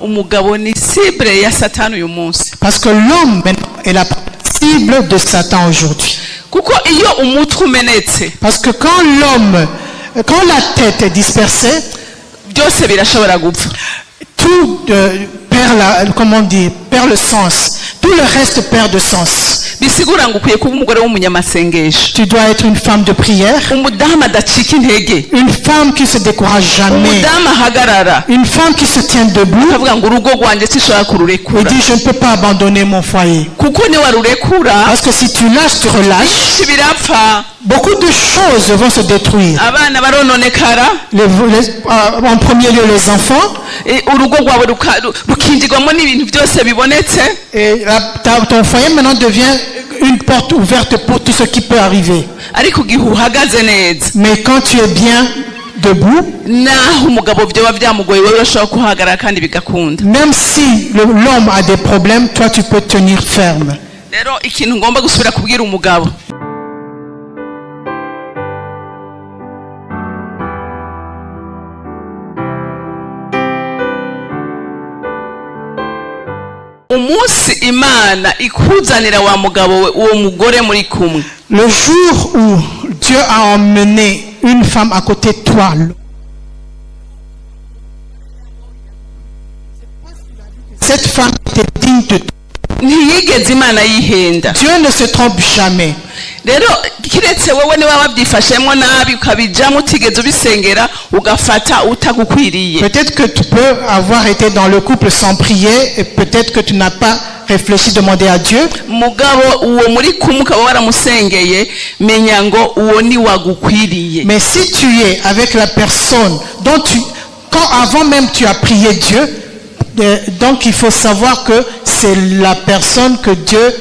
Umugabo ni cible ya Satani uyu munsi. Parce que l'homme maintenant est la cible de Satan aujourd'hui. Kuko iyo umutwe umenetse, Parce que quand la tête est dispersée, byose birashobora gupfa. Tout perd la, comment on dit, perd le sens. Tout le reste perd de sens. Bisigura ngo ukwiye kuba umugore w'umunyamasengesho. Tu dois être une femme de prière, Umudamu adacika intege. Une femme qui se décourage jamais, Umudamu ahagarara. Une femme qui se tient debout Akavuga ngo urugo rwanjye sinshobora kururekura. Et dit: je ne peux pas abandonner mon foyer. Kuko niwarurekura, Parce que si tu lâches, tu relâches, byinshi birapfa. Beaucoup de choses vont se détruire. Abana barononekara. En premier lieu, les enfants, Eh, urugo rwawe rukinjirwamo n'ibintu byose bibonetse. Et ton foyer maintenant devient une porte ouverte pour tout ce qui peut arriver. Ariko igihe uhagaze neza, Mais quand tu es bien debout, naho umugabo byoba byamugoye, wowe urashobora kuhagarara kandi bigakunda. Même si l'homme a des problèmes, toi tu peux tenir ferme. Rero ikintu ngomba gusubira kubwira umugabo, umunsi Imana ikuzanira wa mugabo we uwo mugore muri kumwe, Le jour où Dieu a emmené une femme à côté de toi, cette femme était digne de toi. Ntiyigeze Imana yihenda. Dieu ne se trompe jamais. Rero kiretse wowe niba wabyifashemo nabi ukabijamo utigeze ubisengera ugafata utagukwiriye. Peut-être que tu peux avoir été dans le couple sans prier et peut-être que tu n'as pas réfléchi, demandé à Dieu. Mugabo uwo muri kumwe ukaba waramusengeye, menya ngo uwo ni wagukwiriye. Mais si tu es avec la personne dont tu, quand avant même tu as prié Dieu, donc il faut savoir que c'est la personne que Dieu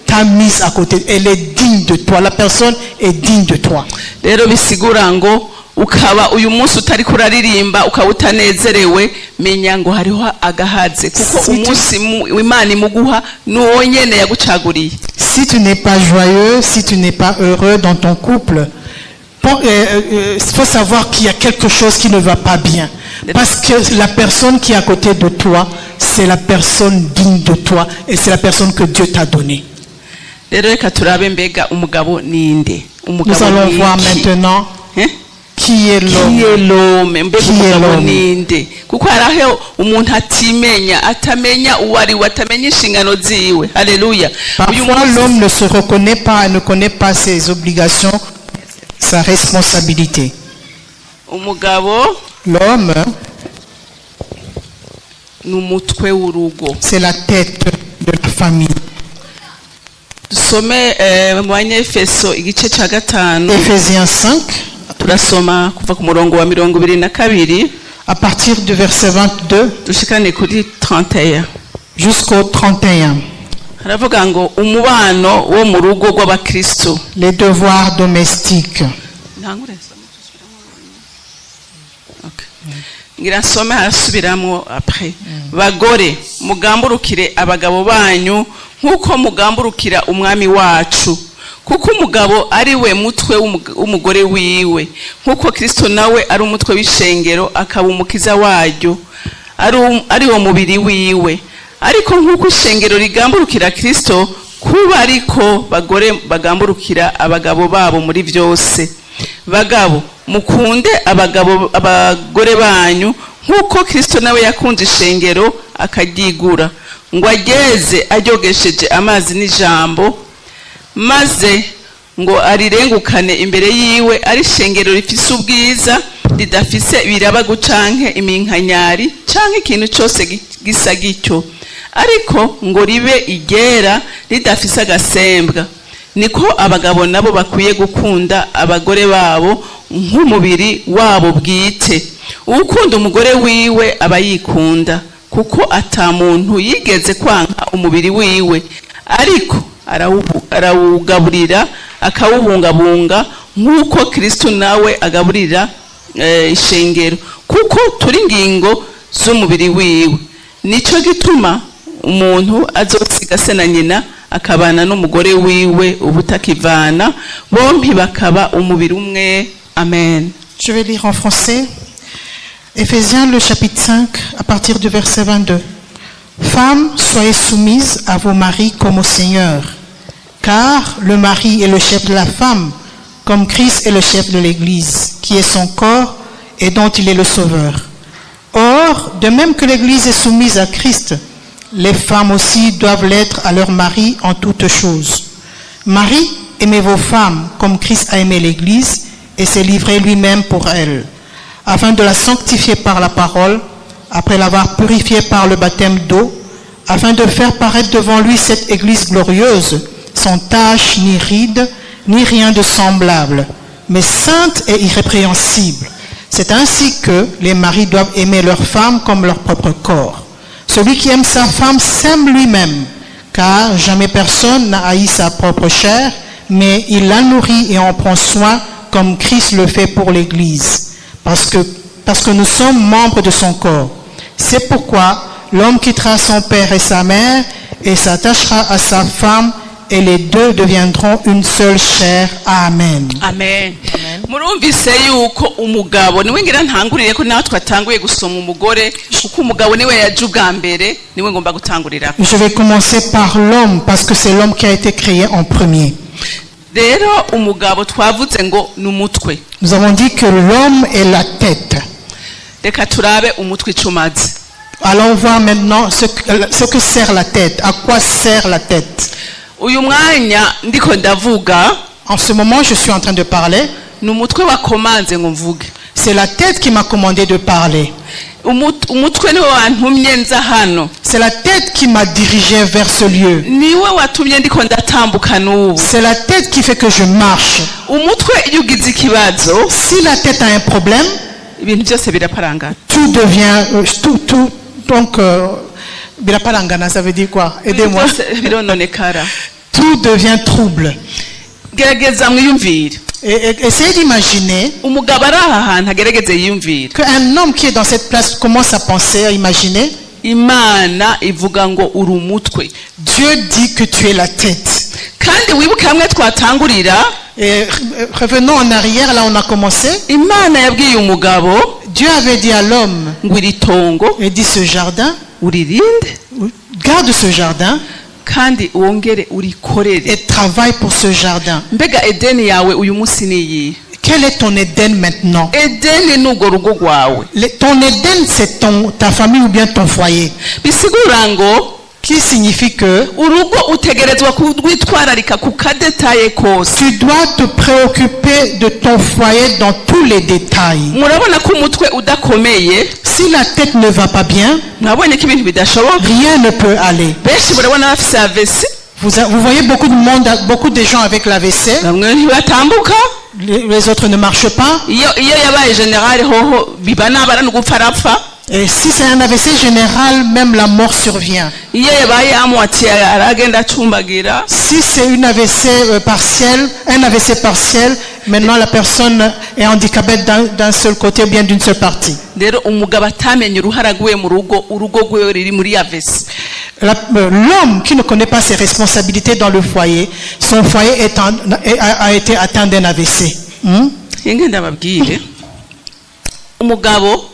t'a mise à côté. Elle est digne de toi. La personne est digne de toi. Rero bisigura ngo ukaba uyu munsi utari kuraririmba ukaba utanezerewe, menya ngo hariho agahaze kuko umunsi Imana imuguha ni uwo nyene yagucaguriye. Si tu n'es pas joyeux, si tu n'es pas heureux dans ton couple, bon, il faut savoir qu'il y a quelque chose qui ne va pas bien. Parce que la personne qui est à côté de toi, c'est la personne digne de toi et c'est la personne que Dieu t'a donnée. Rero reka turabe mbega umugabo ninde. Nous Umugabo allons ni voir iki? Maintenant Eh? qui est Qui l'homme. Est l'homme? Mbega Qui est umugabo l'homme? Ninde? Kuko hari aho umuntu atimenya atamenya uwo ari we atamenya inshingano ziwe. Haleluya. Uyu Parfois, munsi l'homme ne se reconnaît pas, ne connaît pas ses obligations, sa responsabilité. Umugabo L'homme, ni umutwe w'urugo. C'est la tête de la famille. Dusome mu Banyefeso igice cya gatanu. Éphésiens 5, Turasoma kuva ku murongo wa 22 à partir du verset 22 dushikane kuri 31. Jusqu'au 31. Haravuga ngo umubano wo mu rugo rw'abakristo. Les devoirs domestiques. Ntangure nsome, dusubiramo. Okay. Ngira nsome harasubiramo après. Bagore mugamburukire abagabo banyu nk'uko mugamburukira Umwami wacu, kuko umugabo ari we mutwe w'umugore wiwe nk'uko Kristo nawe ari umutwe w'ishengero akaba umukiza waryo ari wo mubiri wiwe. Ariko nk'uko ishengero rigamburukira Kristo kuba ariko bagore bagamburukira abagabo babo muri byose. Bagabo mukunde abagabo abagore banyu nk'uko Kristo nawe yakunze ishengero akaryigura ngo ageze aryogesheje amazi n'ijambo maze ngo arirengukane imbere yiwe ari ishengero rifise ubwiza ridafise ibirabagu canke iminkanyari canke ikintu cose gisa gityo, ariko ngo ribe iryera ridafise agasembwa. Niko abagabo nabo bakwiye gukunda abagore babo nk'umubiri wabo bwite. Uwukunda umugore wiwe aba yikunda, kuko ata muntu yigeze kwanka umubiri wiwe, ariko arawugaburira akawubungabunga nk'uko Kristo nawe agaburira ishengero, kuko turi ingingo z'umubiri wiwe. Nicyo gituma umuntu azosiga se na nyina akabana n'umugore wiwe ubutakivana bombi bakaba umubiri umwe. Amen. Je vais lire en français. Éphésiens, le chapitre 5, à partir du verset 22. Femmes, soyez soumises à vos maris comme au Seigneur, car le mari est le chef de la femme, comme Christ est le chef de l'Église, qui est son corps et dont il est le sauveur. Or, de même que l'Église est soumise à Christ, les femmes aussi doivent l'être à leur mari en toutes choses. Maris, aimez vos femmes comme Christ a aimé l'Église et s'est livré lui-même pour elle, afin de la sanctifier par la parole, après l'avoir purifiée par le baptême d'eau, afin de faire paraître devant lui cette Église glorieuse, sans tache ni ride, ni rien de semblable, mais sainte et irrépréhensible. C'est ainsi que les maris doivent aimer leur femme comme leur propre corps. Celui qui aime sa femme s'aime lui-même, car jamais personne n'a haï sa propre chair, mais il la nourrit et en prend soin comme Christ le fait pour l'Église, parce que nous sommes membres de son corps. C'est pourquoi l'homme quittera son père et sa mère et s'attachera à sa femme, et les deux deviendront une seule chair. Amen. Amen. Murumvise yuko umugabo niwe ngira ntangurire ko nawe twatanguye gusoma umugore, kuko umugabo niwe yaje ubwa mbere, niwe ngomba gutangurira. Je vais commencer par l'homme parce que c'est l'homme qui a été créé en premier. Rero umugabo twavuze ngo ni umutwe. Nous avons dit que l'homme est la tête. Reka turabe umutwe ico umaze. Allons voir maintenant ce que sert la tête. À quoi sert la tête? Uyu mwanya ndiko ndavuga, En ce moment, je suis en train de parler. Ni umutwe wakomanze ngo mvuge. C'est la tête qui m'a commandé de parler. Umutwe niwe wantumye nza hano. C'est la tête qui m'a dirigé vers ce lieu. Niwe watumye ndiko ndatambuka n'ubu. C'est la tête qui fait que je marche. Umutwe iyo ugize ikibazo, Si la tête a un problème, ibintu byose biraparangana. Tout devient... tout, tout, donc, birapalangana, ça veut dire quoi? Ibintu Aidez-moi. Byose birononekara. Tout devient trouble. Gerageza mwiyumvire. Et essayez d'imaginer Umugabo ari aha hantu agerageze yiyumvire. Qu'un homme qui est dans cette place commence à penser, à imaginer. Imana ivuga ngo uri umutwe. Dieu dit que tu es la tête. Kandi wibuke hamwe twatangurira. Et revenons en arrière, là on a commencé. Imana yabwiye umugabo Dieu avait dit à l'homme, ngo iri tongo il dit ce jardin, uririnde, garde ce jardin kandi wongere urikorere. Et travaille pour ce jardin. Mbega Edeni yawe uyu munsi ni iyihe? Quel est ton Éden maintenant? Edeni ni urwo rugo rwawe. Ton Éden, c'est ta famille ou bien ton foyer. Bisigura ngo Qui signifie que urugo utegerezwa kurwitwararika ku ka détail kose. Tu dois te préoccuper de ton foyer dans tous les détails. Murabona ko umutwe udakomeye, Si la tête ne va pas bien, mwabonye ko ibintu bidashoboka. Rien ne peut aller. Benshi murabona bafise AVC. Vous voyez beaucoup de monde, beaucoup de gens avec l'AVC, Bamwe ntibatambuka. les autres ne marchent pas. Iyo iyo yabaye général hoho biba nabara no gupfa arapfa. Et si c'est un AVC général, même la mort survient. Iyo yabaye à moitié aragenda acumbagira. Si c'est une AVC partielle, un AVC partiel, maintenant la personne est handicapée d'un seul côté ou bien d'une seule partie. Rero umugabo atamenye uruhara rwiwe mu rugo, urugo rwiwe ruri muri AVC. L'homme qui ne connaît pas ses responsabilités dans le foyer, son foyer est en- est- a, a été atteint d'un AVC. Inge ndababwire, umugabo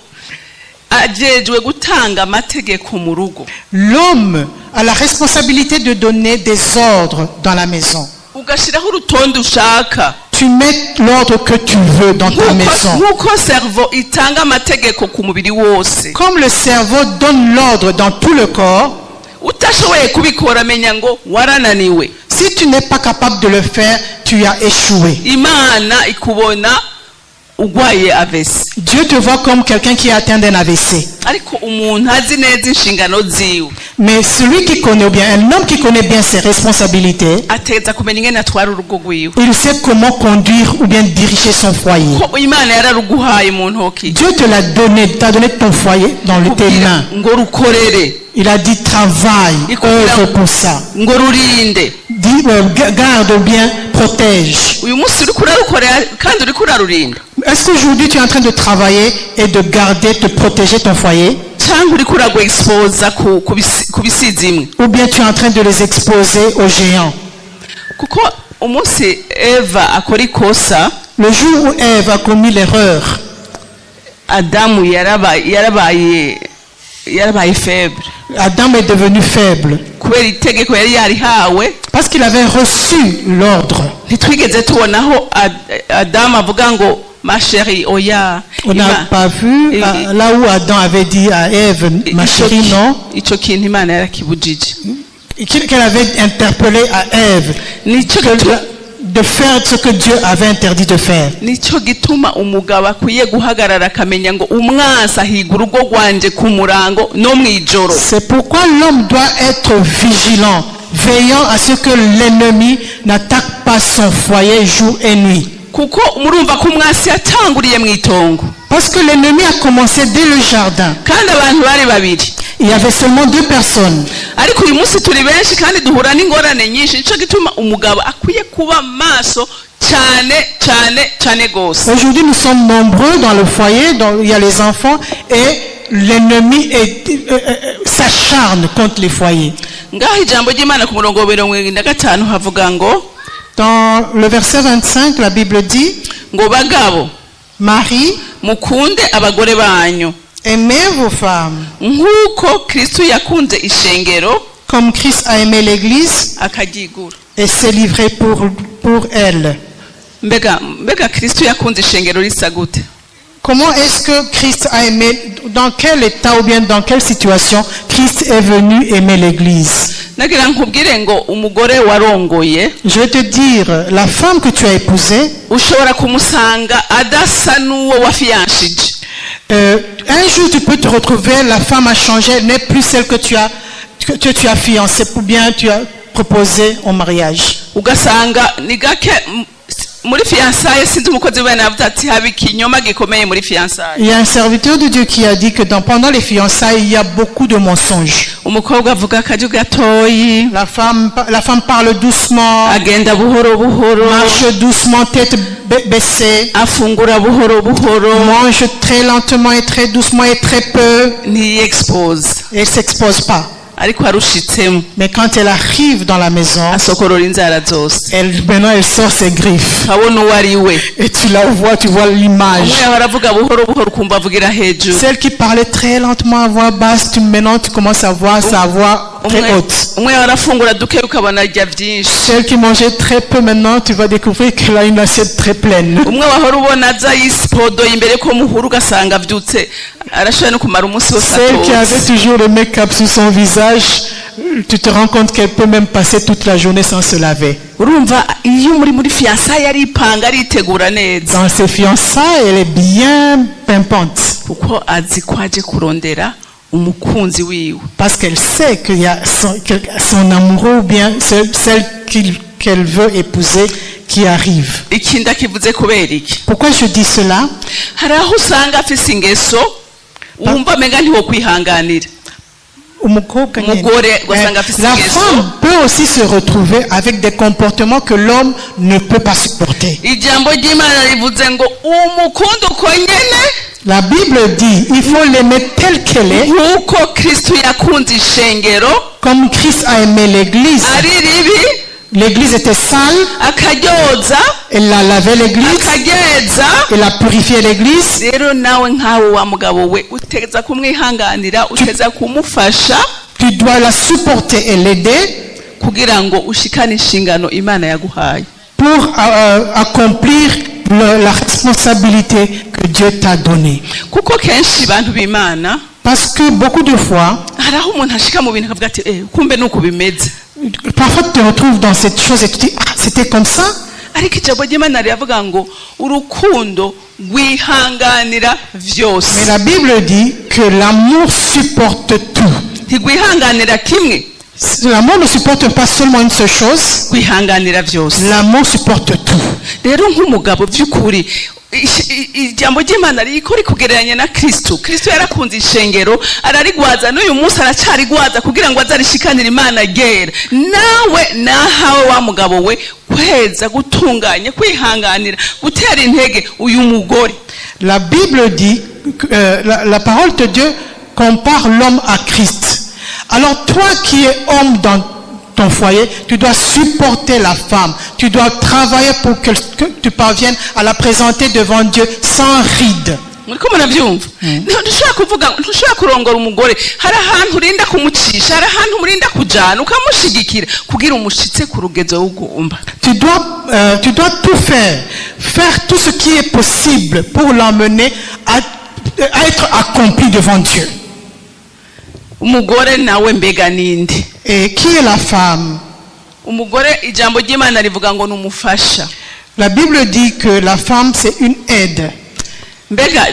ajejwe gutanga amategeko mu rugo. L'homme a la responsabilité de donner des ordres dans la maison. Ugashyiraho urutonde ushaka. Tu mets l'ordre que tu veux dans ta maison. Nk'uko cerveau itanga amategeko ku mubiri wose. Comme le cerveau donne l'ordre dans tout le corps, Utashoboye kubikora menya ngo warananiwe. Si tu n'es pas capable de le faire, tu as échoué. Imana ikubona ugwaye AVC. Dieu te voit comme quelqu'un qui est atteint d'un AVC. Ariko umuntu azi neza inshingano ziwe, Mais celui qui connaît, ou bien un homme qui connaît bien ses responsabilités, ateza kumenya ingene atwara urugo rwiwe. Il sait comment conduire ou bien diriger son foyer. Ko Imana yararuguhaye mu ntoki. Dieu te l'a donné, t'a donné ton foyer dans tes mains. Ngo rukorere. Il a dit travaille, œuvre pour ça. Ngo rurinde. Dis, garde bien, protège. Uyu munsi uriko urarukorera kandi uriko urarurinda? Est-ce qu'aujourd'hui tu es en train de travailler et de garder, de protéger ton foyer? Cyangwa uriko uragwexposa ku bisizimwe? Ou bien tu es en train de les exposer aux géants? Kuko umunsi Eva akora ikosa, Le jour où Ève a commis l'erreur, Adamu yarabaye yarabaye yarabaye faible. Adam est devenu faible Kubera itegeko yari yarihawe. Parce qu'il avait reçu l'ordre. Ntitwigeze tubonaho Ad- Adamu avuga ngo ma chérie, oya. On n'a Ima- pas vu là où Adam avait dit à Ève, ma Ico chérie, ki- non, ico kintu Imana yarakibujije. Qu'elle avait interpellé à Ève Nico que gitu- de faire ce que Dieu avait interdit de faire. Nico gituma umugabo akwiye guhagarara akamenya ngo umwansi ahiga urugo rwanje ku murango no mu ijoro. C'est pourquoi l'homme doit être vigilant, veillant à ce que l'ennemi n'attaque pas son foyer jour et nuit. Kuko murumva ko umwansi yatanguriye mu itongo. Parce que l'ennemi a commencé dès le jardin. Kandi abantu bari babiri. Il y avait seulement deux personnes. Ariko uyu munsi turi benshi kandi duhura n'ingorane nyinshi. Nico gituma umugabo akwiye kuba maso cyane cyane cyane rwose. Aujourd'hui, nous sommes nombreux dans le foyer, il y a les enfants, et l'ennemi s'acharne contre les foyers. Ngaho ijambo ry'Imana ku murongo wa 75 havuga ngo Dans le verset 25, la Bible dit, ngo bagabo, Maris, mukunde abagore banyu aimez vos femmes, nk'uko Kristo yakunze ishengero comme Christ a aimé l'Église akaryigura. Et s'est livré pour elle. Mbega mbega Kristo yakunze ishengero risa gute? Comment est-ce que Christ a aimé, dans quel état ou bien dans quelle situation Christ est venu aimer l'Église? Nagira nkubwire ngo umugore warongoye, Je vais te dire, la femme que tu as épousée, ushobora kumusanga adasa n'uwo wafiyanshije. Un jour tu peux te retrouver, la femme a changé, elle n'est plus celle que tu as fiancée ou bien tu as proposée au mariage. Ugasanga ni gake m- muri fiançailles. Sinzi umukozi w'Imana yavuze ati haba ikinyoma gikomeye muri fiançailles. Il y a un serviteur de Dieu qui a dit que pendant les fiançailles, il y a beaucoup de mensonges. Umukobwa avuga akajwi gatoyi. La femme parle doucement, Agenda buhoro buhoro. Marche doucement, tête baissée, Afungura buhoro buhoro. Mange très lentement et très doucement et très peu, Ntiyexpose. Et elle s'expose pas. Ariko arushitsemo, Mais quand elle arrive dans la maison, asokorora inzara zose. Elle, maintenant elle sort ses griffes. Ukabona uwo ari we. Et tu la vois, tu vois l'image. Umwe yahora avuga buhoro buhoro ukumva avugira hejuru. Celle qui parlait très lentement à voix basse, maintenant tu commences à voir sa voix très Umwe haute. Umwe yahora afungura duke ukabona arya byinshi. Celle qui mangeait très peu, maintenant tu vas découvrir qu'elle a une assiette très pleine. Umwe wahora ubona aza yisipodoye imbere ko muhura ugasanga abyutse arashoboye no kumara umunsi wose Celle qui avait atotse. Toujours le make-up sur son visage, tu te rends compte qu'elle peut même passer toute la journée sans se laver. Urumva iyo muri muri fiançailles aripanga aritegura neza. Dans ses fiançailles, elle est bien pimpante. Kuko azi ko aje kurondera umukunzi wiwe. Parce qu'elle sait qu'il y a son amoureux ou bien celle qu'elle veut épouser qui arrive. Iki ndakivuze kubera iki? Pourquoi je dis cela? Hari aho usanga afise ingeso wumva amenga ntiwokwihanganira. Umukobwa nyene. Umugore ugasanga afise La ingeso. Femme peut aussi se retrouver avec des comportements que l'homme ne peut pas supporter. Ijambo ry'Imana rivuze ngo umukunde uko nyene. La Bible dit, il faut l'aimer telle qu'elle est, Nk'uko Kristo yakunze ishengero comme Christ a aimé l'Église. Ari ribi, L'Église était sale, akaryoza, elle a lavé l'Église, akaryeza. Elle a purifié l'Église. Rero nawe nkawe wa mugabo we uteza kumwihanganira uteza kumufasha Tu dois la supporter et l'aider kugira ngo ushikane inshingano Imana yaguhaye. Pour accomplir la responsabilité que Dieu t'a donnée. Kuko kenshi bantu b'Imana, Parce que beaucoup de fois, hari aho umuntu ashika mu bintu akavuga ati eh, kumbe nuko bimeze. Parfois tu te retrouves dans cette chose et tu te dis, ah, c'était comme ça. Ariko ijambo ry'Imana riravuga ngo urukundo rwihanganira vyose. Mais la Bible dit que l'amour supporte tout. Ntigwihanganira kimwe. L'amour ne supporte pas seulement une seule chose, Rwihanganira vyose. L'amour supporte tout. Rero nk'umugabo by'ukuri ijambo ry'Imana riko rikugereranya na Kristo. Kristo yarakunze ishengero ararigwaza n'uyu munsi aracarigwaza kugira ngo azarishikanire Imana ryera. Nawe nahawe wa mugabo we kweza gutunganya kwihanganira gutera intege uyu mugore. La Bible dit, la parole de Dieu compare l'homme à Christ. Alors toi qui es homme dans ton foyer, tu dois supporter la femme. Tu dois travailler pour que tu parviennes à la présenter devant Dieu sans ride. Muriko murabyumva? Ntushobora kuvuga, ntushobora kurongora umugore. Hari ahantu urinda kumucisha, hari ahantu umurinda kujana, ukamushigikira kugira umushitse ku rugezo w'ugomba. Tu dois tout faire, faire tout ce qui est possible pour l'emmener à être accompli devant Dieu. Umugore nawe mbega ninde? Et qui est la femme? Umugore, ijambo ry'Imana rivuga ngo ni umufasha. La Bible dit que la femme, c'est une aide. Mbega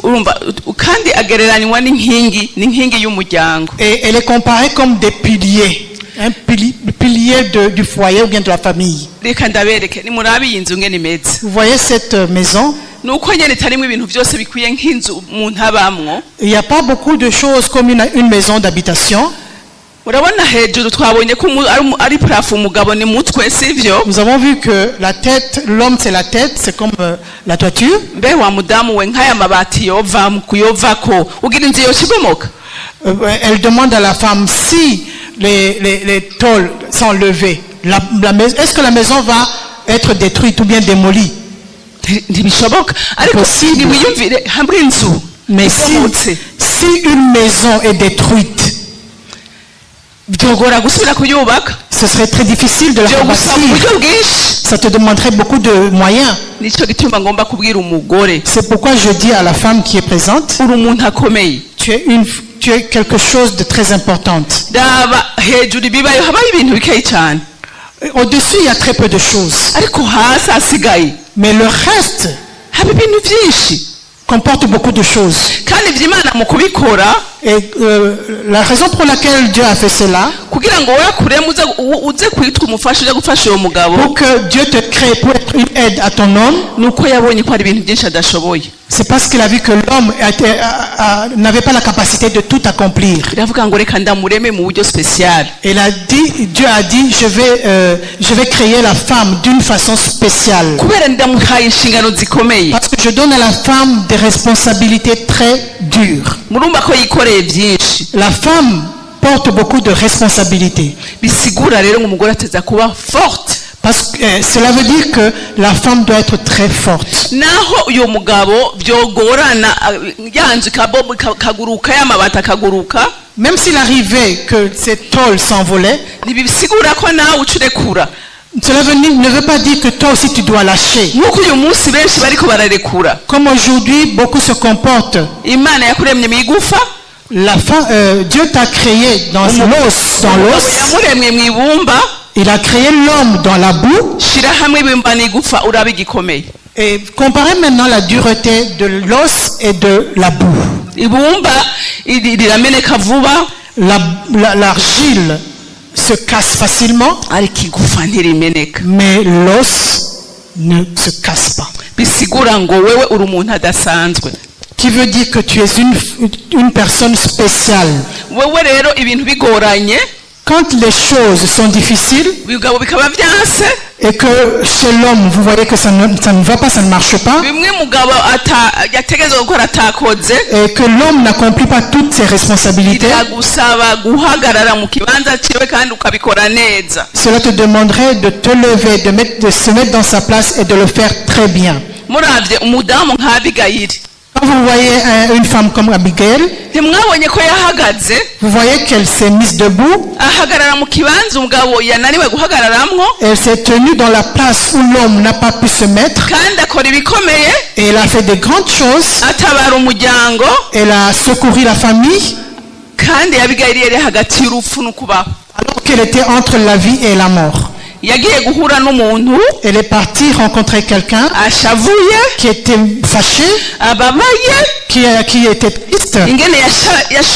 urumva kandi agereranywa n'inkingi, n'inkingi y'umuryango. Et elle est comparée comme des piliers, un pilier du foyer ou bien de la famille. Reka ndabereke, nimurabe iyi nzu ngene imeze. Vous voyez cette maison? Ni uko nyene itarimo ibintu byose bikwiye nk'inzu umuntu abamwo. Il n'y a pas beaucoup de choses comme une maison d'habitation. Urabona hejuru twabonye ko ari plafond, umugabo ni mutwe, sivyo? Nous avons vu que la tête, l'homme c'est la tête, c'est comme la toiture. Mbe wa mudamu we, nk'aya mabati yova kuyovako, ugira inzu yoshibomoka? Elle demande à la femme si les tôles sont levées, est-ce que la maison va être détruite ou bien démolie? Ntibishoboka, ariko Possible. Niwiyumvire hamwe inzu Mais si, ibomotse, si une maison est détruite, byogora gusubira kuyubaka. Ce serait très difficile de la Byogusaba rebâtir. Uburyo bwinshi. Ça te demanderait beaucoup de moyens. Nicyo gituma ngomba kubwira umugore, C'est pourquoi je dis à la femme qui est présente, uri umuntu akomeye. tu es quelque chose de très importante. Raba hejuru ibibayo, habaho ibintu bikeyi cyane. Au-dessus, il y a très peu de choses. Ariko hasi hasigaye, Mais le reste haba ibintu byinshi. Comporte beaucoup de choses. Kandi iby'Imana mu kubikora, Et la raison pour laquelle Dieu a fait cela, kugira ngo wowe akuremo uze, uze kwitwa umufasha, uje gufasha uwo mugabo, pour que Dieu te crée pour être une aide à ton homme, ni uko yabonye ko hari ibintu byinshi adashoboye. C'est parce qu'il a vu que l'homme n'avait pas la capacité de tout accomplir. Iravuga ngo reka ndamureme mu buryo spécial. Il a dit, Dieu a dit, je vais créer la femme d'une façon spéciale. Kubera ndamuhaye inshingano zikomeye. Parce que je donne à la femme des responsabilités très dures. Murumva ko yikoreye byinshi. La femme porte beaucoup de responsabilités. Bisigura rero ngo umugore ateza kuba forte. Parce que cela veut dire que la femme doit être très forte. Naho uyu mugabo byogorana, ya nzu kaguruka, y'amabati akaguruka, Même s'il arrivait que ces tôles s'envolaient, ntibisigura ko nawe uca urekura. Cela ne veut pas dire que toi aussi tu dois lâcher. Nk'uko uyu munsi benshi bariko bararekura. Comme aujourd'hui, beaucoup se comportent. Imana yakuremye mu igufa. Dieu t'a créé dans l'os, dans l'os. Yamuremye mu ibumba. Il a créé l'homme dans la boue. Shira hamwe ibumba n'igufa, urabe igikomeye. Et comparez maintenant la dureté de l'os et de la boue. Ibumba rirameneka vuba. L'argile se casse facilement, Ariko igufa ntirimeneka. Mais l'os ne se casse pas. Bisigura ngo wewe uri umuntu adasanzwe. Qui veut dire que tu es une personne spéciale. Wewe rero ibintu bigoranye, Quand les choses sont difficiles bigabo bikaba byanse, et que chez l'homme, vous voyez que ça ne va pas, ça ne marche pas, bimwe mugabo yategerezwa gukora atakoze, et que l'homme n'accomplit pas toutes ses responsabilités, biragusaba guhagarara mu kibanza cyiwe kandi ukabikora neza. Cela te demanderait de te lever, de se mettre dans sa place et de le faire très bien. Muravye umudamu nka Abigayili, Quand vous voyez une femme comme Abigail, ntimwabonye ko yahagaze? Vous voyez qu'elle s'est mise debout, Ahagarara mu kibanza umugabo yananiwe guhagararamwo. Elle s'est tenue dans la place où l'homme n'a pas pu se mettre, Kandi akora ibikomeye. Et elle a fait de grandes choses, Atabara umuryango. Elle a secouru la famille, Kandi Abigayili yari hagati y'urupfu n'ukubaho. Alors qu'elle était entre la vie et la mort. Yagiye guhura n'umuntu Elle est partie rencontrer quelqu'un ashavuye, qui était fâché, ababaye, qui était triste, ingene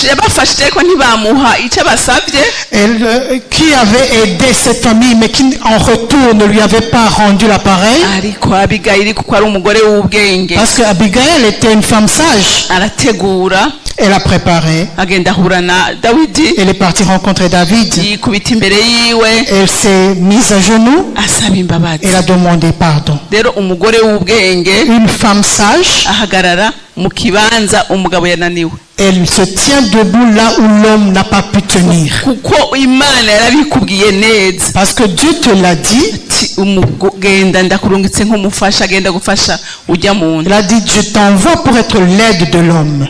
yabafashije ko ntibamuha icyo abasabye. Elle, qui avait aidé cette famille, mais qui en retour ne lui avait pas rendu l'appareil. Ariko Abigayili, kuko ari umugore w'ubwenge, Parce qu'Abigail était une femme sage. Arategura. Elle a préparé. Agenda ahura na Dawidi. Elle est partie rencontrer David. Yikubita imbere yiwe. Elle s'est mise à genoux. Asaba imbabazi. Elle a demandé pardon. Rero umugore w'ubwenge Une femme sage, ahagarara mu kibanza umugabo yananiwe. Elle se tient debout là où l'homme n'a pas pu tenir. Kuko Imana yarabikubwiye neza. Parce que Dieu te l'a dit, Ati Ati umugenda ndakurungitse nk'umufasha agenda gufasha ujya mu Il nda. A dit, je t'envoie pour être l'aide de l'homme.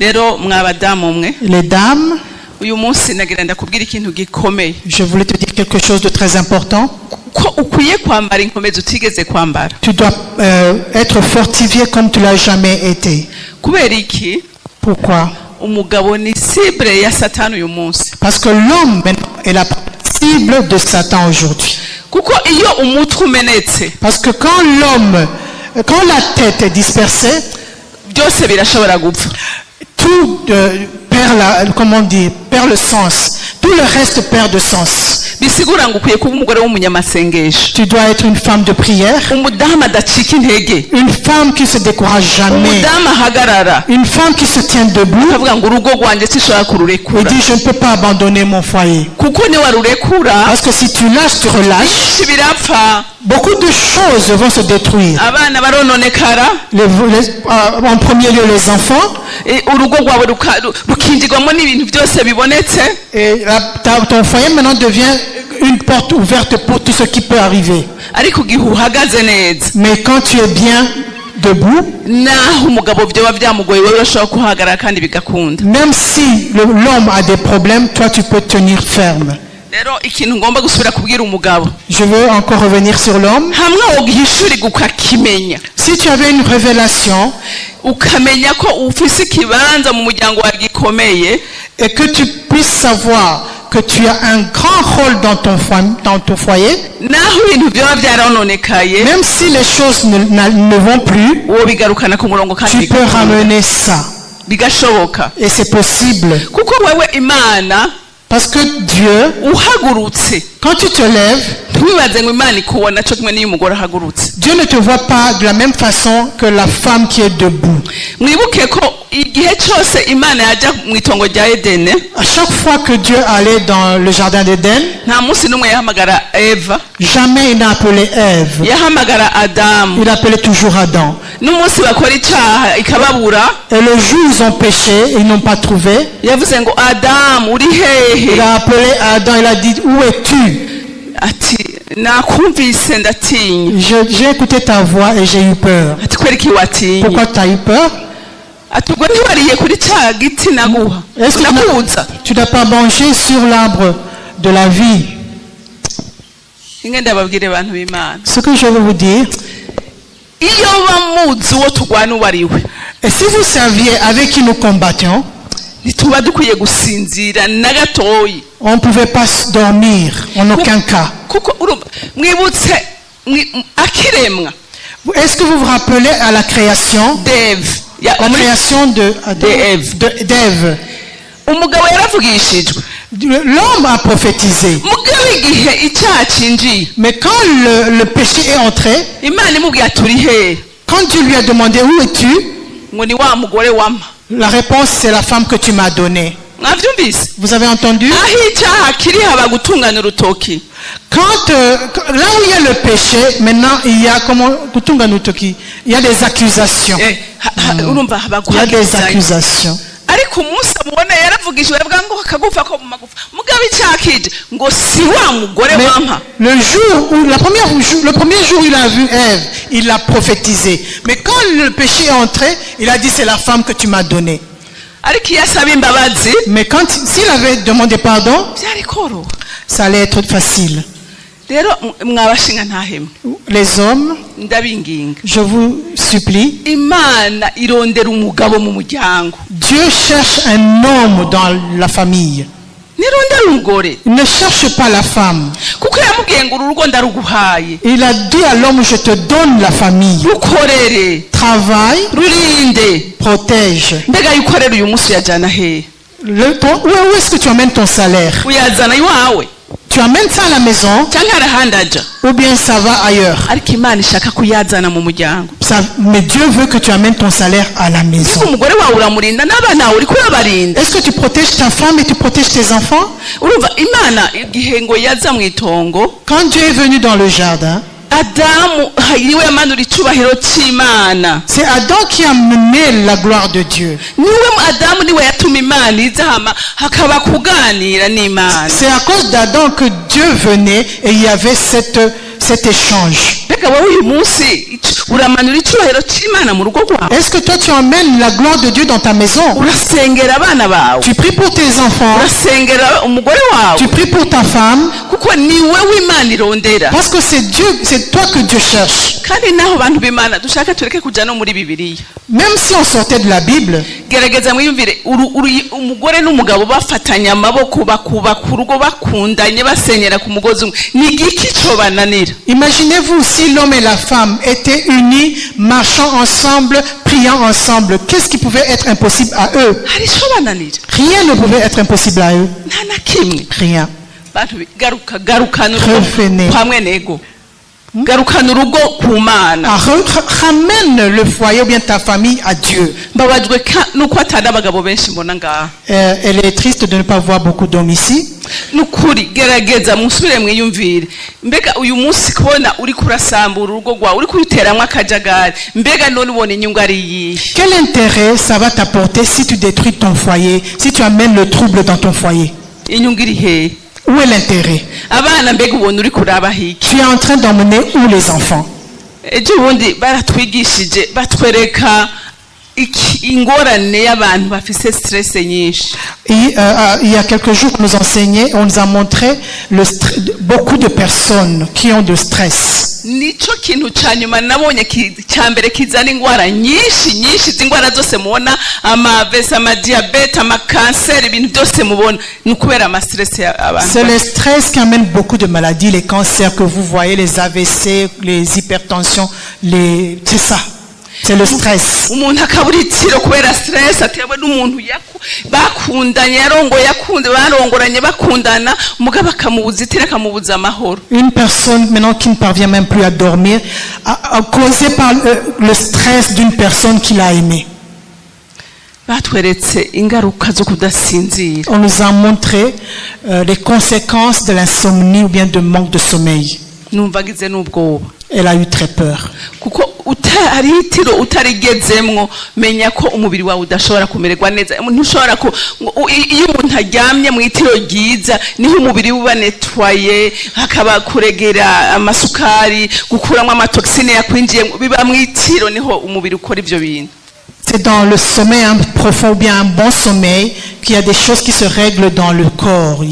Rero mwabadamu mwe, Les dames, uyu munsi nagira ndakubwira ikintu gikomeye, je voulais te dire quelque chose de très important. Ko ukwiye kwambara inkomezi utigeze kwambara. Tu dois être fortifié comme tu l'as jamais été. Kubera iki? Pourquoi? Umugabo ni cible ya Satani uyu munsi. Parce que l'homme maintenant est la cible de Satan aujourd'hui. Kuko iyo umutwe umenetse, Parce que quand la tête est dispersée, byose birashobora gupfa. Tout perd la, comment on dit, perd le sens. Tout le reste perd de sens. Bisigura ngo ukwiye kuba umugore w'umunyamasengesho, Tu dois être une femme de prière, umudamu adacika intege, une femme qui se décourage jamais, umudamu ahagarara une femme qui se tient debout akavuga ngo urugo rwanjye sinshobora et kururekura. dit, je ne peux pas abandonner mon foyer. Kuko niwarurekura, Parce que si tu lâches, tu relâches, byinshi birapfa. Beaucoup de choses vont se détruire. Abana barononekara. En premier lieu, les enfants, Urugo rwawe rukinjirwamo n'ibintu byose bibonetse. Et ton foyer maintenant devient une porte ouverte pour tout ce qui peut arriver. Ariko igihe uhagaze neza, Mais quand tu es bien debout, naho umugabo byoba byamugoye, wowe urashobora kuhagarara kandi bigakunda. Même si l'homme a des problèmes, toi tu peux tenir ferme. Rero ikintu ngomba gusubira kubwira umugabo, Je veux encore revenir sur l'homme. Hamwe wogihishurirwa ukakimenya, Si tu avais une révélation ukamenya ko ufise ikibanza mu muryango wawe gikomeye, et que tu puisses savoir que tu as un grand rôle dans ton foyer, naho ibintu byoba byarononekaye, même si les choses ne vont plus, wobigarukana ku murongo kandi tu peux bigakunda. Ramener ça. Bigashoboka. Et c'est possible. Kuko wewe Imana, Parce que Dieu, uhagurutse, quand tu te lèves, ntiwibaze ngo Imana ikubona cyo kimwe n'iyo umugore ahagurutse. Dieu ne te voit pas de la même façon que la femme qui est debout. Mwibuke ko igihe cyose Imana yajya mu itongo rya Edene, À chaque fois que Dieu allait dans le jardin d'Éden, nta munsi n'umwe yahamagara Eva. Jamais il n'a appelé Ève. Yahamagara Adamu. Il appelait toujours Adam. N'umunsi bakora icyaha ikababura, Et le jour où ils ont péché, ils n'ont pas trouvé. Yavuze ngo Adamu uri hehe? Il a appelé Adam, il a dit, où es-tu? Ati nakumvise ndatinya. J'ai écouté ta voix et j'ai eu peur. Ati kubera iki watinye? Pourquoi tu as eu peur? Ati ubwo ntiwariye kuri cya giti naguha, Est-ce que tu n'as- nakubuza? Tu n'as pas mangé sur l'arbre de la vie? Inge ndababwire abantu b'Imana, Ce que je veux vous dire, iyo bamuzi uwo turwana uwo ari we, et si vous saviez avec qui nous combattions, ntituba dukwiye gusinzira na gatoyi. On ne pouvait pas dormir en aucun cas. Kuko urumva mwibutse akiremwa, Est-ce que vous vous rappelez à la création, d'Ève la création de Adam, D'Ève. d'Ève? Umugabo yaravugishijwe. L'homme a prophétisé. Mugabo igihe icyaha cinjiye, Mais quand le péché est entré, Imana imubwiye ati uri hehe, quand Dieu lui a demandé où es-tu, ngo ni wa mugore wampa. La réponse, c'est la femme que tu m'as donnée. Mwabyumvise? Vous avez entendu? Aho icyaha kiri haba gutungana urutoki. Là où il y a le péché, maintenant il y a comment, kutunga nutoki, il y a des accusations. Urumva haba Il y a des guhagiriza. Accusations. Ariko umunsi amubona yaravugishije aravuga ngo akagufa ko mu magufa, mugabo icyaha kije ngo si wa mugore Mais wampa. le jour où, la première jour, le premier jour où il a vu Ève, il l'a prophétisé. Mais quand le péché est entré, il a dit, c'est la femme que tu m'as donnée. Ariko iyo asaba imbabazi, Mais quand, s'il avait demandé pardon, byari koroha. Ça allait être facile. Rero mwabashinga ntahemwe, Les hommes, ndabinginga, je vous supplie, Imana irondera umugabo mu muryango. Dieu cherche un homme dans la famille. Ntirondera umugore. Il ne cherche pas la femme. Kuko yamubwiye ngo uru rugo ndaruguhaye, Il a dit à l'homme, je te donne la famille. Rukorere, Travaille, rurinde. Protège. Mbega yuko rero uyu munsi uyajyana hehe? Où est-ce que tu emmènes ton salaire? Uyazana iwawe, Tu amènes ça à la maison cyangwa hari ahandi aja? Ou bien ça va ailleurs? Ariko Imana ishaka kuyazana mu muryango. Mais Dieu veut que tu amènes ton salaire à la maison. Mbega umugore wawe uramurinda n'abana bawe uriko urabarinda? Est-ce que tu protèges ta femme et tu protèges tes enfants? Urumva Imana igihe ngo yaza mu itongo, Quand Dieu est venu dans le jardin, Adamu niwe yamanura icyubahiro cy'Imana. C'est Adam qui a mené la gloire de Dieu. Niwe Adamu niwe yatuma Imana iza hama hakaba kuganira n'Imana. C'est à cause d'Adam que Dieu venait et il y avait cette, Cet échange. Mbega wowe uyu munsi uramanura icyubahiro cy'Imana mu rugo rwawe? Est-ce que toi tu emmènes la gloire de Dieu dans ta maison? Urasengera abana bawe? Tu pries pour tes enfants, Urasengera umugore wawe? Tu pries pour ta femme, Kuko ni wowe Imana irondera. Parce que c'est Dieu, c'est toi que Dieu cherche. Kandi naho bantu b'Imana dushaka tureke kuja no muri Bibiliya. Même si on sortait de la Bible, Gerageza mwiyumvire umugore n'umugabo bafatanya amaboko bakubaka urugo bakundanye basenyera ku mugozi umwe ni igiki cobananira? Imaginez-vous si l'homme et la femme étaient unis, marchant ensemble, priant ensemble, qu'est-ce qui pouvait être impossible à eux? Hari ico bananira? Rien ne pouvait être impossible à eux. Nta na kimwe. Rien. Bantu garuka garukana urugo Revenez. Kwa mwenego garukana urugo ku Mana. Ah, ramène le foyer ou bien ta famille à Dieu. Mbabajwe nuko atari abagabo benshi mbona ngaha. Elle est triste de ne pas voir beaucoup d'hommes ici. Nukuri gerageza musubire mwiyumvire mbega uyu munsi kubona uri kurasambura urugo rwawe uri kuruteramwo akajagari mbega none ubona inyungu ari iyihe? Quel intérêt ça va t'apporter si tu détruis ton foyer, si tu amènes le trouble dans ton foyer? Inyungu iri hehe? Où est l'intérêt? Abana mbega ubona uri kurabaho iki? Tu es en train d'emmener où les enfants? Ejo bundi baratwigishije batwereka ingorane y'abantu bafise stress nyinshi. Et, il y a quelques jours, on nous enseignait, on nous a montré beaucoup de personnes qui ont de stress. Nico kintu ca nyuma nabonye ca mbere kizana ingwara nyinshi nyinshi izi ngwara zose mubona ama AVC amadiyabete amakanseri ibintu byose mubona ni ukubera ama stress abantu. C'est le stress qui amène beaucoup de maladies, les cancers que vous voyez, les AVC, les hypertensions, c'est ça. C'est le stress. Umuntu akabura itiro kubera stress atewe n'umuntu bakundanye yarongoye yakunze barongoranye bakundana mugabo akamubuza itiro akamubuza amahoro. Une personne maintenant qui ne parvient même plus à dormir, à causé par le stress d'une personne qu'il a aimée. Batweretse ingaruka zo kudasinzira. On nous a montré les conséquences de l'insomnie ou bien de manque de sommeil. Numva ngize n'ubwoba. Elle a eu très peur. Kuko utari itiro utarigezemwo menya ko umubiri wawe udashobora kumererwa neza ntushobora ku ngo iyo umuntu aryamye mu itiro ryiza niho umubiri uba nettoyé hakaba kuregera amasukari gukuramo ama toxines yakwinjiye biba mu itiro niho umubiri ukora ivyo bintu. C'est dans le sommeil un profond ou bien un bon sommeil qu'il y a des choses qui se règlent dans le corps.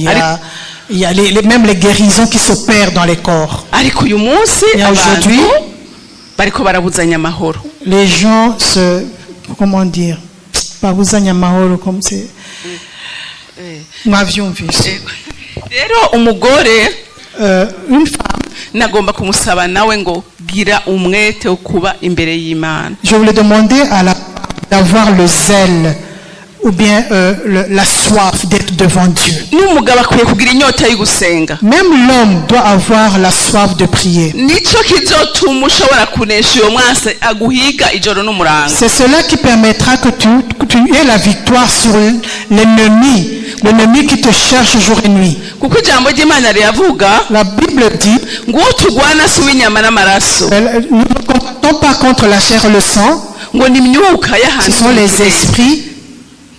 Il y a même les guérisons qui s'opèrent dans les corps. Ariko uyu munsi Et abantu aujourd'hui, bariko barabuzanya amahoro. Les gens se, comment dire, babuzanya amahoro comme c'est, mwavyumvise. Rero umugore Une femme, nagomba kumusaba nawe ngo gira umwete wo kuba imbere y'Imana. Je voulais demander à la d'avoir le zèle ou bien la soif d'être devant Dieu. N'umugabo akwiye kugira inyota yo gusenga. Même l'homme doit avoir la soif de prier. Nico kizotuma ushobora kunesha uyo mwansi aguhiga ijoro n'umurango. C'est cela qui permettra que tu aies la victoire sur l'ennemi, l'ennemi qui te cherche jour et nuit. Kuko ijambo ry'Imana riravuga La Bible dit, ngo uwo turwana si uw'inyama n'amaraso. Nous ne combattons pas contre la chair et le sang, Ngo ni imyuka y'ahantu ce sont les esprits.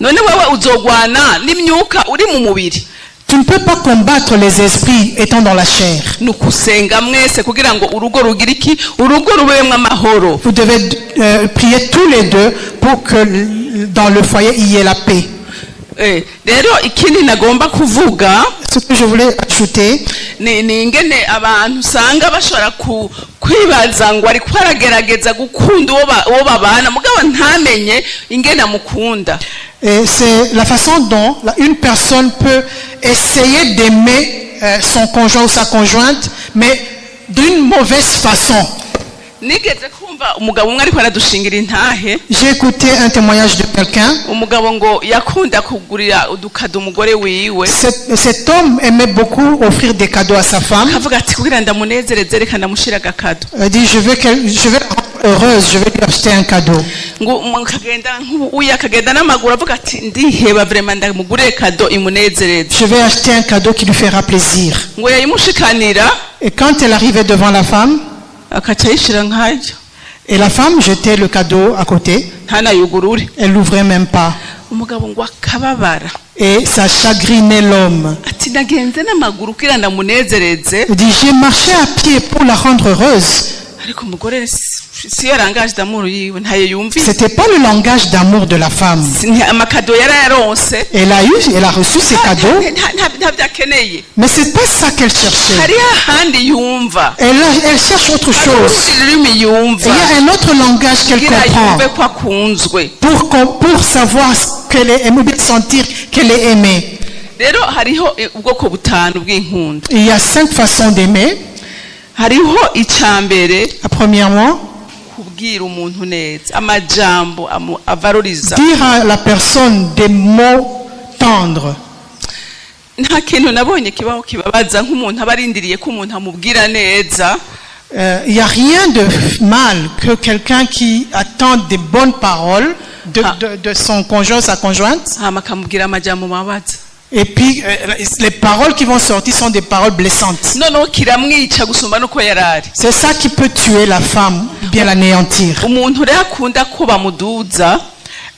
None wewe uzogwana n'imyuka uri mu mubiri? Tu ne peux pas combattre les esprits étant dans la chair. Ni ukusenga mwese kugira ngo urugo rugire iki urugo rubemo amahoro. Vous devez prier tous les deux pour que dans le foyer il y ait la paix. Eh, rero ikindi nagomba kuvuga Ce que je voulais ajouter, ni ingene abantu usanga bashobora kwibaza ngo ariko aragerageza gukunda uwo babana mugabo ntamenye ingene amukunda. Et c'est la façon dont une personne peut essayer d'aimer son conjoint ou sa conjointe, mais d'une mauvaise façon. Nigeze kumva umugabo umwe ariko aradushingira intahe. J'ai écouté un témoignage de quelqu'un. Umugabo ngo yakunda kugurira udukado umugore wiwe. Cet homme aimait beaucoup offrir des cadeaux à sa femme. Akavuga ati kugira ndamunezereze reka ndamushira agakado. Il dit, je vais la rendre heureuse, je vais lui acheter un cadeau. Ngo akagenda nk'ubu uyu akagenda n'amaguru avuga ati ndiheba vraiment ndamugurire cadeau imunezereze. Je vais acheter un cadeau qui lui fera plaisir. Ngo yayimushikanira. Et quand elle arrivait devant la femme, akaca ayishira nkayo. Et la femme jetait le cadeau à côté, Ntanayugurure. Elle l'ouvrait même pas. Umugabo ngo akababara. Et ça chagrinait l'homme. Ati nagenze n'amaguru kugira ndamunezereze. Il dit, j'ai marché à pied pour la rendre heureuse. Ariko umugore si yo langage d'amour yiwe ntayo yumvise. C'était pas le langage d'amour de la femme. Ama cadeaux yarayaronse. Elle a reçu ses cadeaux, Ntabyo akeneye. Mais c'est pas ça qu'elle cherchait. Hariho ahandi yumva. Elle cherche autre Hariho chose. urundi rurimi yumva Et il y a un autre langage qu'elle kugira comprend yumve ko akunzwe. pour savoir ce qu'elle est aimée, ou bien sentir qu'elle est aimée. Rero hariho ubwoko butanu bw'inkundo. Il y a cinq façons d'aimer. Hariho icya mbere, Premièrement, kubwira umuntu neza amajambo avaloriza. Dire à la personne des mots tendres. Nta kintu nabonye kibaho kibabaza nk'umuntu aba arindiriye ko umuntu amubwira neza. Il n'y a rien de mal que quelqu'un qui attend des bonnes paroles Ah. de son conjoint, sa conjointe, hama akamubwira amajambo mabaza. Et puis les paroles qui vont sortir sont des paroles blessantes. Noneho kiramwica gusumba nuko yari ari. C'est ça qui peut tuer la femme, ou bien l'anéantir. Umuntu rero akunda ko bamuduza,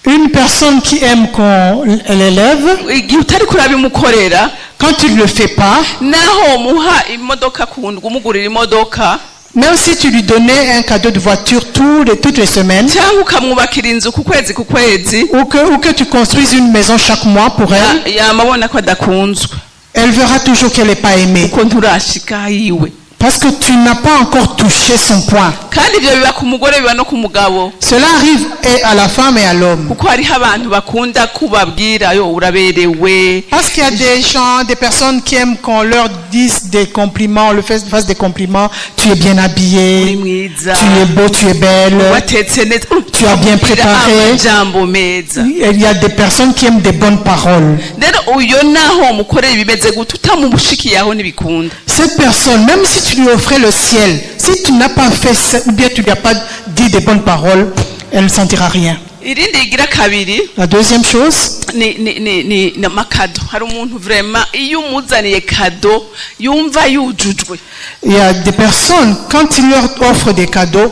Une personne qui aime qu'on l'élève, igihe utari kurabimukorera, quand tu ne le fais pas, naho umuha imodoka kundwa umugurira imodoka, même si tu lui donnais un cadeau de voiture toutes les semaines, cyangwa ukamwubakira inzu ku kwezi ku kwezi, ou que tu construises une maison chaque mois pour elle, yamabona ko adakunzwe. Elle verra toujours qu'elle n'est pas aimée. Kuko nturashika yiwe. Parce que tu n'as pas encore touché son point. Kandi ibyo biba ku mugore biba no ku mugabo. Cela arrive et à la femme et à l'homme. Kuko hariho abantu bakunda kubabwira yo uraberewe. Parce qu'il y a des gens, des personnes qui aiment qu'on leur dise des compliments, on leur fasse des compliments. Tu es bien Uri habillé, mwiza, tu es beau, tu es belle. Watetse neza. Tu as bien préparé. Amajambo meza. Il y a des personnes qui aiment des bonnes paroles. Rero uyo naho umukorera ibimeze gute utamumushikiye aho ntibikunda. Cette personne, même si tu lui offrais le ciel, si tu n'as pas fait ça, ou bien tu lui as pas dit des bonnes paroles, elle ne sentira rien. Irindi rigira kabiri, La deuxième chose, ni ama cadeaux. Hari umuntu vraiment iyo umuzaniye cadeau yumva yujujwe. Il y a des personnes, quand tu leur offres des cadeaux,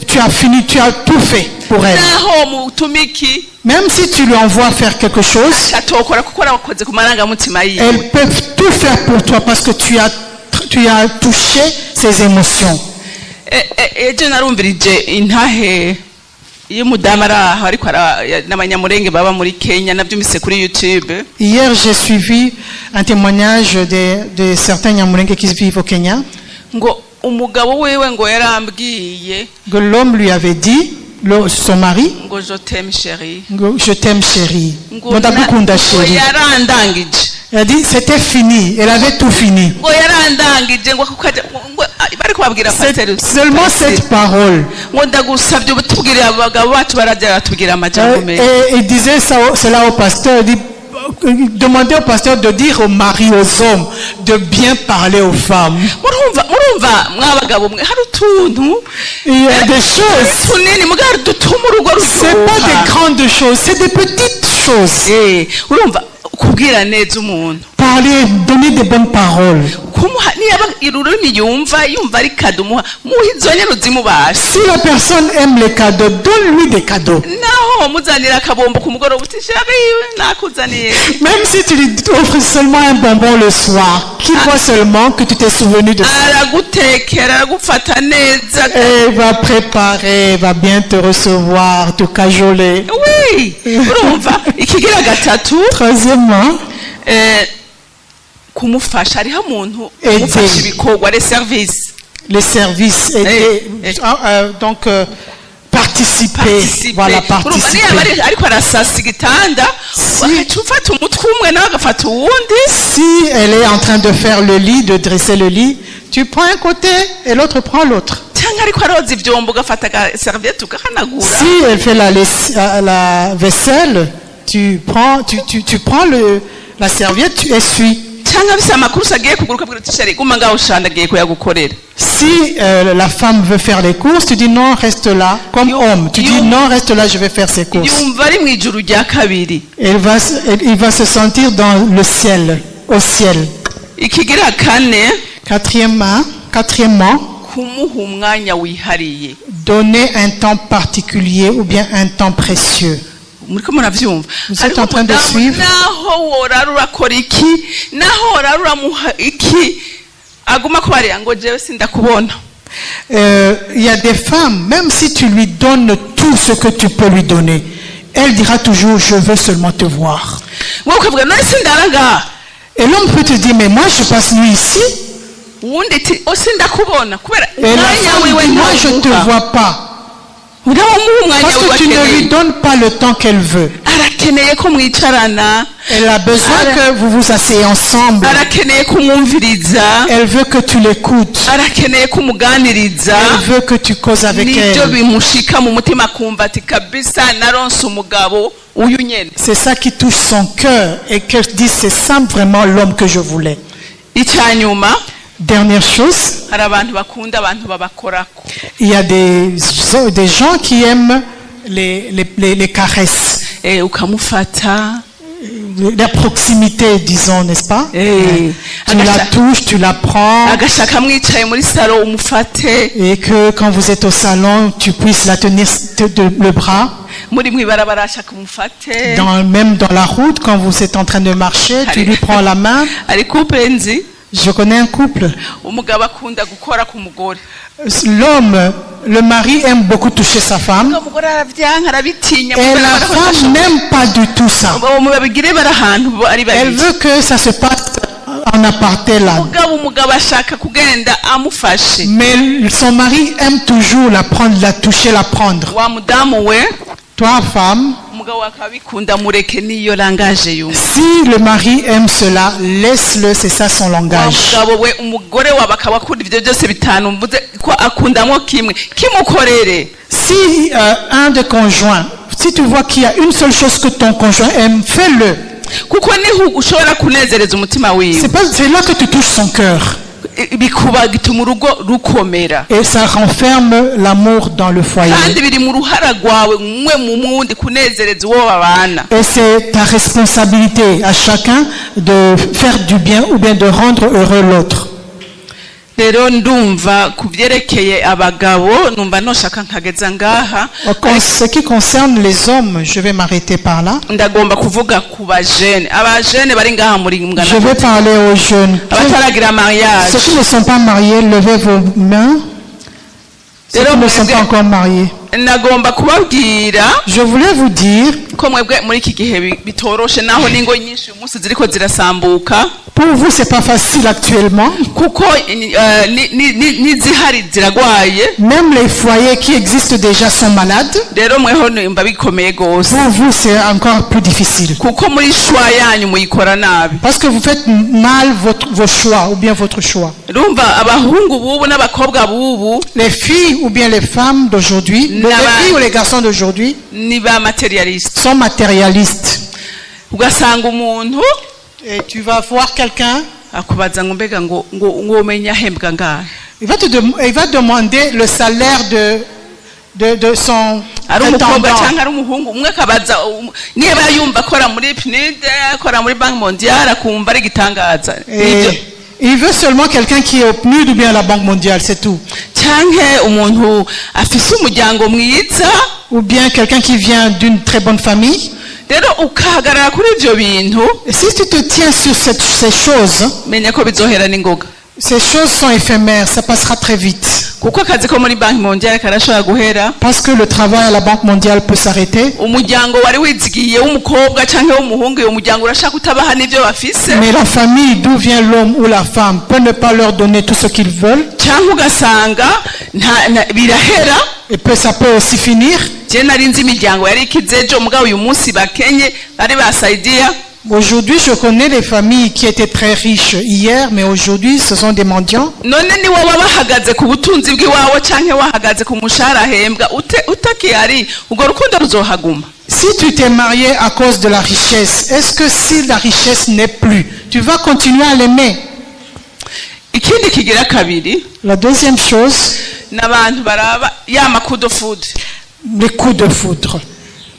tu as fini, tu as tout fait pour elle. Naho mutuma iki, Même si tu lui envoies faire quelque chose, atokora kuko arakoze ku marangamutima yiwe. Elles peuvent tout faire pour toi parce que tu as touché ses émotions. Ejo narumvirije intahe iyo umudamu ari aho ariko n'abanyamurenge baba muri Kenya nabyumvise kuri YouTube. Hier, j'ai suivi un témoignage de certains Nyamulenge qui vivent au Kenya, ngo umugabo wiwe ngo yarambwiye que l'homme lui avait dit, son mari, ngo je t'aime chérie, que je t'aime chérie, ngo Ndagukunda ngo chérie. Yarandangije. Elle a dit, c'était fini, elle avait tout fini. Ngo yarandangije ngo kuko ngo bari kubabwira pasiteri Seulement cette parole. Ngo ndagusabye ubutubwirire abagabo bacu barajya batubwira amajambo meza. Et il disait cela au pasteur, il dit, demandez au pasteur de dire aux maris, aux hommes, de bien parler aux femmes. Murumva murumva mwabagabo mwe hari utuntu Il y a des choses, tunini mugabo dutuma urugo c'est pas des ruryoha. Grandes choses, c'est des petites choses. Eh, urumva kubwira neza umuntu, Parler, donner des bonnes paroles. Kumuha niyaba ururimi yumva yumva ari cadeau muha muha izo nyene uzimubasha. Si la personne aime les cadeaux, donne-lui des cadeaux. Naho wamuzanira akabombo ku mugoroba uti chéri nakuzaniye. Même si tu lui offres seulement un bonbon le soir, qu'il voit seulement que tu t'es souvenu de ça. Aragutekera aragufata neza. Et va préparer, va bien te recevoir, te cajoler. Oui, urumva ikigira gatatu, Troisièmement, kumufasha hariho umuntu Aider. kumufasha ibikorwa les services. Les services, aider, Eh, eh. ah, donc participer, Participer. Voilà, Urumva niba participer. ariko arasasa igitanda bagaca ufata umutwe umwe nawe agafata uwundi. Si elle est en train de faire le lit, de dresser le lit, tu prends un côté et l'autre prend l'autre. Cyangwa ariko aroza ibyombo ugafata aga serviette ugahanagura. Si elle fait la vaisselle, tu prends la serviette, tu essuies. Cyangwa afise ama courses agiye kugura ukabwira uti chéri guma ngaho ushanda agiye kuyagukorera. Si la femme veut faire les courses, tu dis non, reste là. Comme homme, tu dis non, reste là, je vais faire ces courses. Yumva ari mu ijuru rya kabiri. Il va se sentir dans le ciel, au ciel. Ikigira kane, Quatrièmement, kumuha umwanya wihariye. Donner un temps particulier ou bien un temps précieux. Muriko muravyumva? Vous êtes en train de Hariho umudamu, suivre? Naho worara urakora iki, naho worara uramuha iki, aguma kubarira ngo jewe sindakubona. Il y a des femmes, même si tu lui donnes tout ce que tu peux lui donner, elle dira toujours, je veux seulement te voir. Wowe ukavuga none sindara ngaha. Et l'homme peut te dire, mais moi je passe nuit ici. Uwundi ati o sindakubona kubera Et la umwanya femme wiwe dit, moi je ne te ntawumuha. vois pas. Ntawumuha umwanya Parce wiwe que tu ne lui akeneye. Donnes pas le temps qu'elle veut. Arakeneye ko mwicarana. Elle a besoin que vous vous asseyez ensemble. Arakeneye kumwumviriza. Elle veut que tu l'écoutes. Arakeneye kumuganiriza. Elle veut que tu causes avec Nibyo elle. Bimushika mu mutima akumva ati kabisa naronse umugabo uyu nyene. C'est ça qui touche son cœur et qu'elle dise, c'est ça vraiment l'homme que je voulais. Icya nyuma, Dernière chose, hari abantu bakunda abantu babakorako. Il y a des gens qui aiment les caresses, Eh, ukamufata. La proximité, disons, n'est-ce pas? Eh, Tu la touches, tu la prends, agashaka mwicaye muri salon umufate. Et que quand vous êtes au salon, tu puisses la tenir le bras. Muri mwibarabara ashaka umufate. Même dans la route, quand vous êtes en train de marcher, tu lui prends la main. Hari couple nzi. Je connais un couple. Umugabo akunda gukora ku mugore. L'homme, le mari aime beaucoup toucher sa femme. Umugore aravyanka arabitinya. Et la femme n'aime pas du tout ça. Babigire bari ahantu ari Elle babiri. Veut que ça se passe en aparté là. Umugabo umugabo ashaka kugenda amufashe. Mais son mari aime toujours la prendre, la toucher, la prendre. Wa mudamu we, Toi, femme, umugabo akabikunda mureke niyo langage yumva. Si le mari aime cela, laisse-le, c'est ça son Wa langage. Mugabo we, umugore wawe akaba akunda ibyo byose bitanu mvuze ko akundamo kimwe kimukorere. Si un des conjoints, si tu vois qu'il y a une seule chose que ton conjoint aime, fais-le. Kuko niho ushobora kunezereza umutima wiwe. C'est pas, c'est là que tu touches son cœur. Bikuba gituma urugo rukomera. Et ça renferme l'amour dans le foyer. Kandi biri mu ruhara rwawe umwe mu wundi kunezereza uwo babana. Et c'est ta responsabilité à chacun de faire du bien ou bien de rendre heureux l'autre. Rero ndumva ku byerekeye abagabo numva noshaka nkageza ngaha. En ce qui concerne les hommes, je vais m'arrêter par là. Ndagomba kuvuga ku bajene abajene bari ngaha muri mungana. Je vais parler aux jeunes. Abataragira mariage. Ceux qui ne sont pas mariés, levez vos mains. Ceux qui ne sont pas encore mariés. Nagomba kubabwira Je voulais vous dire, ko mwebwe muri iki gihe bi- bitoroshe naho n'ingo nyinshi uyu munsi ziriko zirasambuka. Pour vous, c'est pas facile actuellement. Kuko eh, ni- ni- ni- n'izihari ziragwaye. Même les foyers qui existent déjà sont malades. Rero mweho nimba bikomeye gose. Pour vous, c'est encore plus difficile. Kuko muri choix yanyu muyikora nabi. Parce que vous faites mal vos choix ou bien votre choix. Urumva abahungu bubu n'abakobwa bubu Les filles ou bien les femmes d'aujourd'hui, les Naba- filles ou les garçons d'aujourd'hui ni ba matérialiste. Sont matérialistes. Ugasanga umuntu Et tu vas voir quelqu'un, akubaza ngo mbega ngo ngo ngo umenya ahembwa ngahe. Il va demander le salaire de son Ari umukobwa prétendant. cyangwa ari umuhungu umwe akabaza um- niba yumva akora muri PNUD akora muri Banque mondiale akumva ari igitangaza. Nibyo. Et il veut seulement quelqu'un qui est au PNUD ou bien à la Banque mondiale, c'est tout. Canke umuntu afise umuryango mwiza. Ou bien quelqu'un qui vient d'une très bonne famille. Rero ukahagarara kuri ibyo bintu, Et si tu te tiens sur ces choses, menya ko bizohera n'ingoga. Ces choses sont éphémères, ça passera très vite. Kuko akazi ko muri Banque mondiale karashobora guhera. Parce que le travail à la Banque mondiale peut s'arrêter. Umuryango wari wizigiye w'umukobwa cyangwa w'umuhungu uwo muryango urashaka utabaha n'ibyo bafise. Mais la famille d'où vient l'homme ou la femme peut ne pas leur donner tout ce qu'ils veulent. Cyangwa ugasanga nta- nta- birahera. Et puis ça peut aussi finir. Je nari nzi imiryango yari ikize ejo mugabo uyu munsi bakenye bari basayidiya. Aujourd'hui, je connais les familles qui étaient très riches hier, mais aujourd'hui, ce sont des mendiants. None ni wowe wahagaze ku butunzi bw'iwawe cyangwa wahagaze ku mushahara ahembwa ute- utakihari urwo rukundo ruzohaguma? Si tu t'es marié à cause de la richesse, est-ce que si la richesse n'est plus, tu vas continuer à l'aimer? Ikindi kigira kabiri, La deuxième chose, ni abantu baraba ya ma coups de foudre. Les coups de foudre.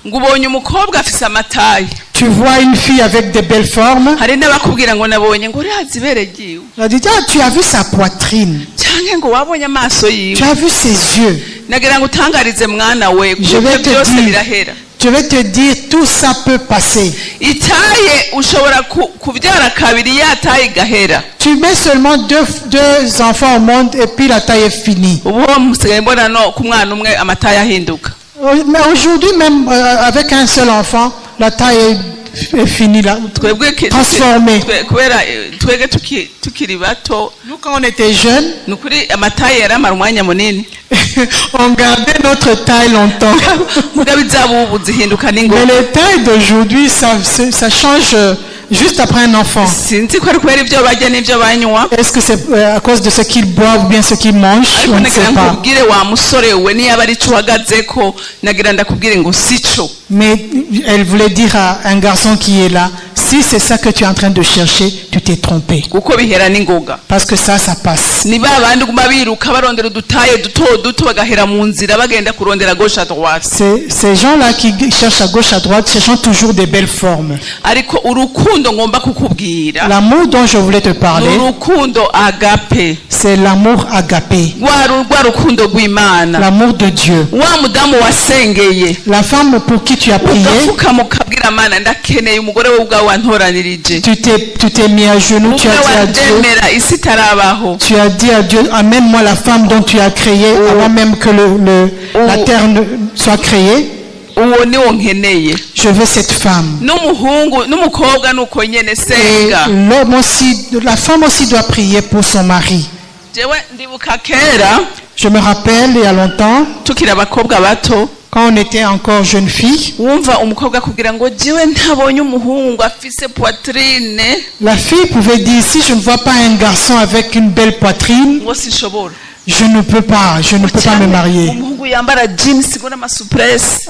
Ngo ubonye umukobwa afise ama taille. Tu vois une fille avec des belles formes, Hari n'abakubwira ngo nabonye ngo uriya ibere ryiwe. On a dit, ah, tu as vu sa poitrine, Cyangwa ngo wabonye amaso yiwe. Tu as vu ses yeux. Nagira ngo utangarize mwana we Je vais kuko te byose dire birahera. Je vais te dire, tout ça peut passer. I taille ushobora kubyara kabiri ya taille igahera. Tu mets seulement deux enfants au monde et puis la taille est finie. Ubu ho musigaye mbona no ku mwana umwe ama taille ahinduka. Mais aujourd'hui même, avec un seul enfant, la taille est finie là. Twebwe Transformé. Kubera twebwe tukiri bato, Nous, quand on était jeunes, ni ukuri ama taille yaramara umwanya munini. On gardait notre taille longtemps. Mugabo iz'abubu zihinduka n'ingoga. Mais les tailles d'aujourd'hui, ça change juste après un enfant. Sinzi ko ari kubera ibyo barya n'ibyo banywa. Est-ce que c'est à cause de ce qu'ils boivent ou bien ce qu'ils mangent? Ariko On ne sait nagira pas. Nkubwire wa musore we, niba ari cyo uhagaze ko, nagira ndakubwire ngo si cyo. Mais elle voulait dire à un garçon qui est là, si c'est ça que tu es en train de chercher, tu t'es trompé. Kuko bihera n'ingoga. Parce que ça passe. Ni ba bandi guma biruka barondera udu taille duto duto, bagahera mu nzira bagenda kurondera gauche à droite. C'est ces gens-là qui cherchent à gauche, à droite, cherchant toujours des belles formes. Ariko urukundo ngomba kukubwira L'amour dont je voulais te ni parler, urukundo agape, c'est l'amour agapé. Rwa rukundo rw'Imana. L'amour de Dieu. Wa mudamu wasengeye, La femme pour qui tu as prié, ugapfukama ukabwira Mana, ndakeneye umugore we ubwawe wantoranirije, tu t'es mis à genoux, tu as ubwe dit à Dieu, wandemera isi itarabaho. Tu as dit à Dieu, amène-moi la femme dont tu as créé avant même que la terre ne soit créée. Uwo niwo nkeneye. Je veux cette femme. N'umuhungu n'umukobwa nuko nyene Et senga. L'homme aussi, la femme aussi doit prier pour son mari. Jewe ndibuka kera, Je me rappelle, il y a longtemps, tukiri abakobwa bato, quand on était encore jeune fille, wumva umukobwa akubwira ngo jewe ntabonye umuhungu afise poitrine, la fille pouvait dire, si je ne vois pas un garçon avec une belle poitrine, ngo sinshobora, je ne peux pas me marier. Umuhungu yambara jeans ngo n'ama souplesse.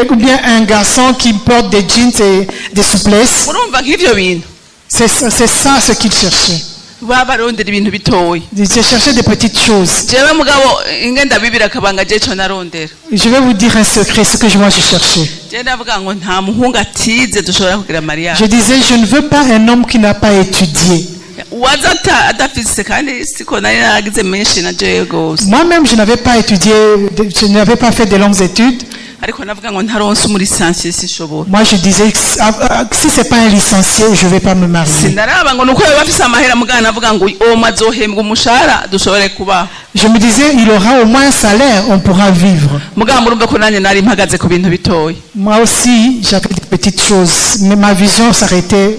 Ou bien un garçon qui porte des jeans et des souplesses. Murumva nk'ivyo bintu. C'est ça ce qu'il cherchait. Baba barondera ibintu bitoya. Il cherchait des petites choses. Jewe mugabo inge ndabibira akabanga, je co narondera, Je vais vous dire un secret, ce que moi je cherchais. Je ndavuga ngo nta muhungu atize dushobora kugira mariage. Je disais, je ne veux pas un homme qui n'a pas étudié. Uwaza adafise, kandi siko nari naragize menshi na jewe gose. Moi-même, je n'avais pas étudié, je n'avais pas fait de longues études. Ariko navuga ngo ntaronse umu licencié sinshobora. Moi, je disais, ah, ah, si c'est pas un licencié, je vais pas me marier. Sinaraba ngo nuko yoba afise amahera, mugana navuga ngo uwo azohembwa umushahara dushobore kubaho. Je me disais, il aura au moins un salaire, on pourra vivre. Mugabo murumva ko nanjye nari mpagaze ku bintu bitoya. Moi aussi, j'avais des petites choses, mais ma vision s'arrêtait,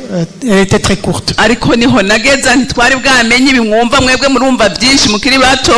elle était très courte. Ariko niho nageza, ntitwari bwamenye ibi mwumva, mwebwe murumva byinshi mukiri bato.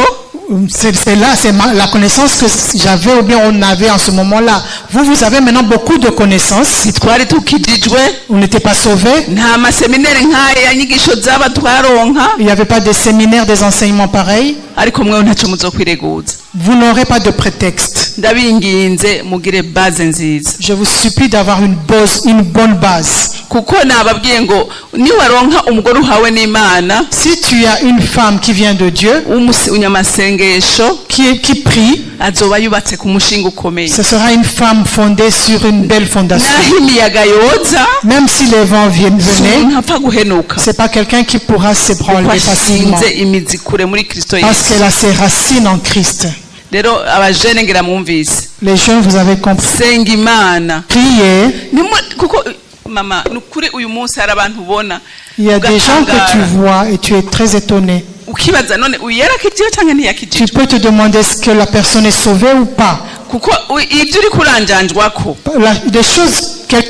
C'est là, c'est la connaissance que j'avais ou bien on avait en ce moment-là. Vous, vous avez maintenant beaucoup de connaissances. Ntitwari tukijijwe. On n'était pas sauvés. Nta ma séminaire nk'aya nyigisho zaba twaronka. Il n'y avait pas des séminaires, des enseignements pareils. Ariko mwewe ntacyo muzokwireguza. Vous n'aurez pas de prétexte. Ndabinginze mugire base nziza. Je vous supplie d'avoir une bonne base. Kuko nababwiye ngo niwaronka umugore uhawe n'Imana, Si tu as une femme qui vient de Dieu, umunyamasengesho, qui prie, azoba yubatse ku mushinga ukomeye. Ce sera une femme fondée sur une belle fondation. Naho imiyaga yoza, Même si les vents venaient, ntapfa guhenuka, c'est pas quelqu'un qui pourra s'ébranler kuko facilement. ashinze imizi kure muri Kristo Parce Yesu. qu'elle a ses racines en Christ. Rero abajene ngira mwumvise. Les jeunes, vous avez compris. Senga Imana. Priez. Kuko mama, ni ukuri uyu munsi hari abantu ubona, Il y a des gens que tu ugatangara. Vois et tu es très étonné. Ukibaza none uyu yarakijijwe cyangwa Tu ntiyakijijwe. peux te demander est-ce que la personne est sauvée ou pas. Kuko ibyo uri kuranjanjwako, Des choses qu'elle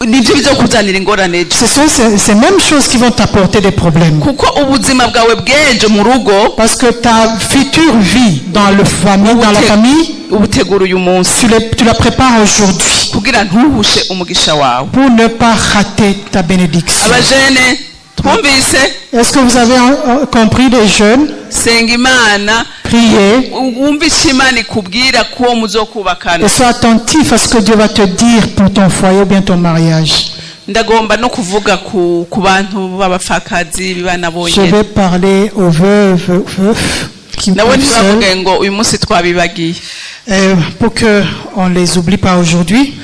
nibyo bizokuzanira ingorane ejo. Ce sont ces mêmes choses qui vont t'apporter des problèmes. Kuko ubuzima bwawe bw'ejo mu rugo, Parce que ta future vie dans la famille, ubutegura uyu munsi, tu la prépares aujourd'hui kugira ntuhushe umugisha wawe. Pour ne pas rater ta bénédiction. Abajene twumvise. Est-ce que vous avez compris, les jeunes? Senga Imana. Priez Wumve icyo Imana ikubwira ko muzokubakana. Et sois attentif à ce que Dieu va te dire pour ton foyer ou bien ton mariage. Ndagomba no kuvuga ku bantu b'abapfakazi bibana Je bonyine. vais parler aux veuves, veufs qui Nabo vivent seuls, ntibavuge ngo uyu munsi twabibagiye. Pour qu'on ne les oublie pas aujourd'hui.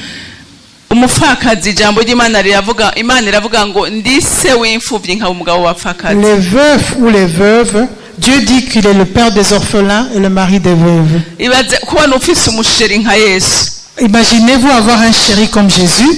Umupfakazi, ijambo ry'Imana riravuga, Imana iravuga ngo ndi se w'imfubyi nkaba umugabo w'abapfakazi. Les veufs ou les veuves, Dieu dit qu'il est le père des orphelins et le mari des veuves. Ibaze kubona ufise umu chéri nka Yesu. Imaginez-vous avoir un chéri comme Jésus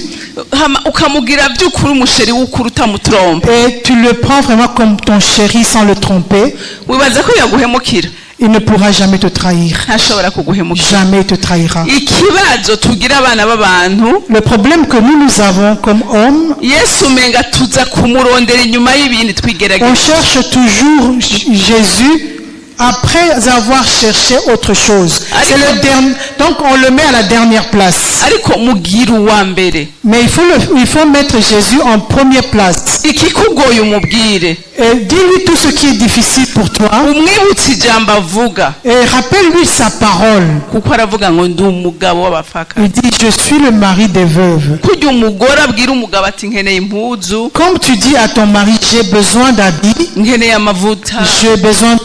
Hama ukamugira by'ukuri umuchéri w'ukuri utamutrompa. Et tu le prends vraiment comme ton chéri sans le tromper. Wibaza ko yaguhemukira? Il ne pourra jamais te trahir. Ntashobora kuguhemukira. Jamais il te trahira. Ikibazo tugira abana b'abantu, Le problème que nous, nous avons comme hommes, Yesu umenga tuza kumurondera inyuma y'ibindi twigerageza. On cherche toujours Jésus après avoir cherché autre chose. C'est le dernier, donc on le met à la dernière place. Ariko mugira uwa mbere. Mais il faut mettre Jésus en première place. Ikikugoye umubwire. Et dis-lui tout ce qui est difficile pour toi. Umwibutse ijambo avuga. Et rappelle-lui sa parole. Kuko aravuga ngo ndi umugabo w'abapfakazi. Il dit, je suis le mari des veuves. Kujya umugore abwira umugabo ati nkeneye impuzu, Comme tu dis à ton mari, j'ai besoin d'habits, nkeneye amavuta, j'ai besoin,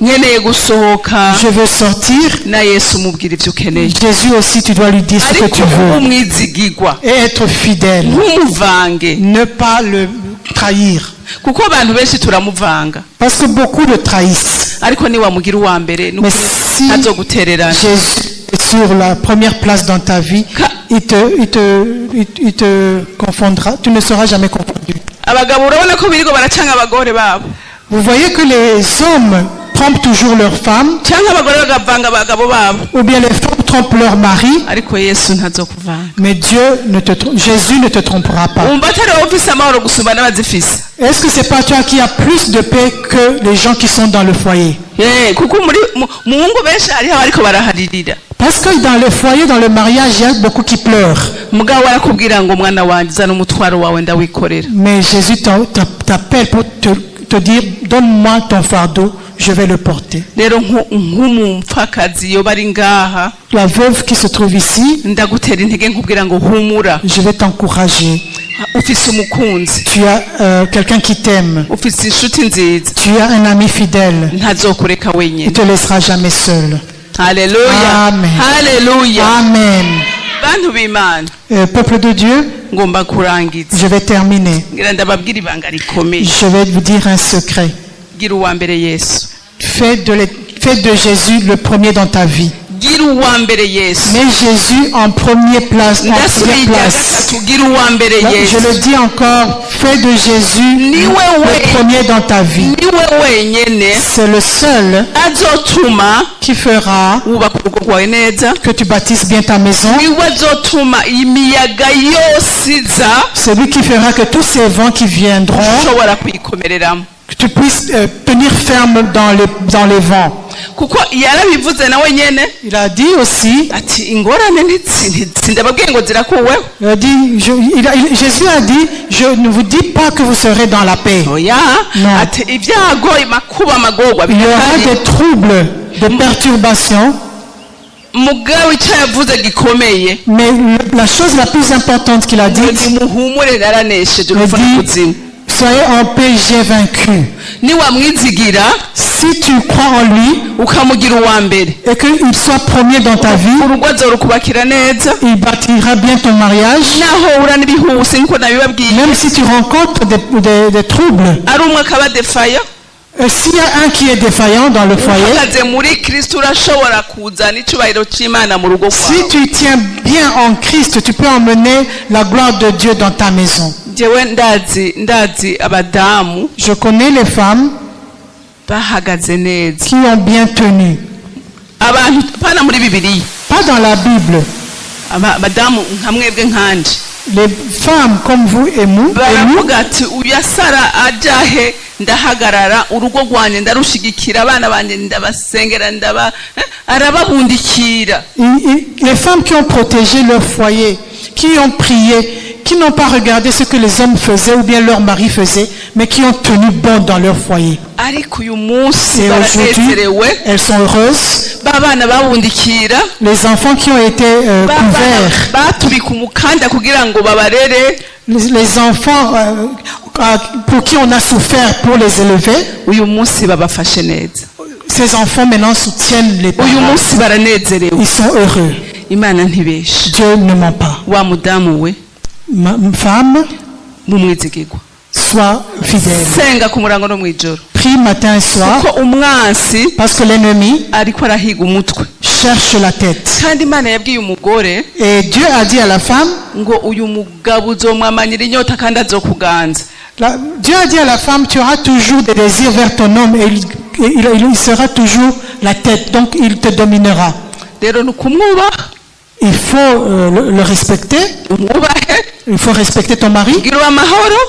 nkeneye gusohoka, je veux sortir. Na Yesu umubwira ibyo ukeneye. Jésus aussi, tu dois lui dire ce que Ariko tu veux. Umwizigigwa. Et être fidèle. Ntumuvange. Ne pas le trahir. Kuko abantu benshi turamuvanga. Parce que beaucoup le trahissent. Ariko niwamugira uwa mbere Mais si ntazogutererana. Jésus est sur la première place dans ta vie, il te confondra. Tu ne seras jamais confondu. Abagabo urabona ko birirwa baracanga abagore babo. Vous voyez que les hommes trompent toujours leurs femmes, Cyangwa abagore bagavanga abagabo babo. Ou bien les femmes trompent leur mari, Ariko Yesu ntazokuvanga. Mais Dieu ne te, trom- Jésus ne te trompera pas. Wumva atari wowe ufise amahoro gusumba n'abazifise? Est-ce que c'est pas toi qui as plus de paix que les gens qui sont dans le foyer? Eh, kuko muri mu mu ngo benshi hariho abariko baraharirira. Parce que dans le foyer, dans le mariage, il y a beaucoup qui pleurent. Mugabo arakubwira ngo mwana wanjye zana umutwaro wawe ndawikorera. Mais Jésus t'appelle pour te dire, donne-moi ton fardeau, je vais le porter. Rero nk'umupfakazi iyo bari ngaha, La veuve qui se trouve ici, ndagutera intege nkubwira ngo humura. Je vais t'encourager. Ufise umukunzi. Tu as quelqu'un qui t'aime. Ufise inshuti nziza. Tu as un ami fidèle. Ntazokureka Il wenyine. te laissera jamais seul. Haleluya. Amen. Haleluya. Amen. Bantu b'Imana, Peuple de Dieu, ngomba kurangiza. Je vais terminer. Ngira ndababwira ibanga rikomeye. Je vais vous dire un secret. Gira uwa mbere Yesu. Fais de Jésus le premier dans ta vie. Gira uwa mbere Yesu. Mets Jésus en première place. En Ndasubiye première irya place. gatatu, gira uwa mbere Je Yesu. le dis encore, fais de Jésus le premier dans ta vie. Niwe wenyene C'est le seul azotuma qui fera wubaka urugo rwawe neza. Que tu bâtisses bien ta maison. Niwe azotuma imiyaga yose iza C'est lui qui fera que tous ces vents qui viendront, ushobora kuyikomereramo. Que tu puisses tenir ferme dans les vents. Kuko yarabivuze nawe nyene. Il a dit aussi, Ati ingorane ntitsi ndababwiye ngo zirakuweho. Il a dit, je- il a- il- Jésus a dit, je ne vous dis pas que vous serez dans la paix. Oya. No. Ati ibyago amakuba amagorwa Il y aura birahari. des troubles, des perturbations, Mugabo icyo yavuze gikomeye, mais la chose la plus importante qu'il a ngo dite, nimuhumure naranesheje il urupfu dit, n'ikuzimu. Soyez en paix, j'ai vaincu. Niwamwizigira, Si tu crois en lui ukamugira uwa mbere, et qu'il soit premier dans ta vie, urugo azorukubakira neza. Il bâtira bien ton mariage. Naho uhura n'ibihusi nk'uko nabibabwiye, Même si tu rencontres des troubles, ari umwe akaba défaillant, s'il y a un qui est défaillant dans le foyer, uhagaze muri Kristo urashobora kuzana icyubahiro cy'Imana mu rugo si rwawe. tu tiens bien en Christ, tu peux emmener la gloire de Dieu dans ta maison. Njyewe ndazi ndazi abadamu Je connais les femmes bahagaze neza. Qui ont bien tenu. Abantu pana muri Bibiliya. Pas dans la Bible. Abadamu nka mwebwe nkanje. Les femmes comme vous et nous, Baravuga ati uyu asara ajahe ndahagarara urugo rwanjye ndarushigikira abana banjye ndabasengera ndaba eh, arababundikira. Les femmes qui ont protégé leur foyer, qui ont prié, qui n'ont pas regardé ce que les hommes faisaient ou bien leur mari faisait, mais qui ont tenu bon dans leur foyer. Ariko uyu munsi Et aujourd'hui, baranezerewe. Elles sont heureuses. Ba bana babundikira, Les enfants qui ont été ba bana couverts, batubika umukanda kugira ngo babarere, les enfants pour qui on a souffert pour les élever, uyu munsi babafashe neza. Ces enfants maintenant soutiennent les Uyu parents. Munsi baranezerewe. Ils sont heureux. Imana ntibeshe. Dieu ne ment pas. Wa mudamu we, Ma femme, mumwizigirwa. sois fidèle. Senga ku murango no mu ijoro. Prie matin et soir Kuko umwansi parce que l'ennemi ariko arahiga umutwe. Cherche la tête. Kandi Imana yabwiye umugore Et Dieu a dit à la femme, ngo uyu mugabo uzomwamanyira inyota kandi azokuganza. Dieu a dit à la femme, tu auras toujours des désirs vers ton homme et il sera toujours la tête, donc il te dominera. Rero ni ukumwubaha. Il faut le respecter, Umwubahe. Il faut respecter ton mari Kugira ube amahoro,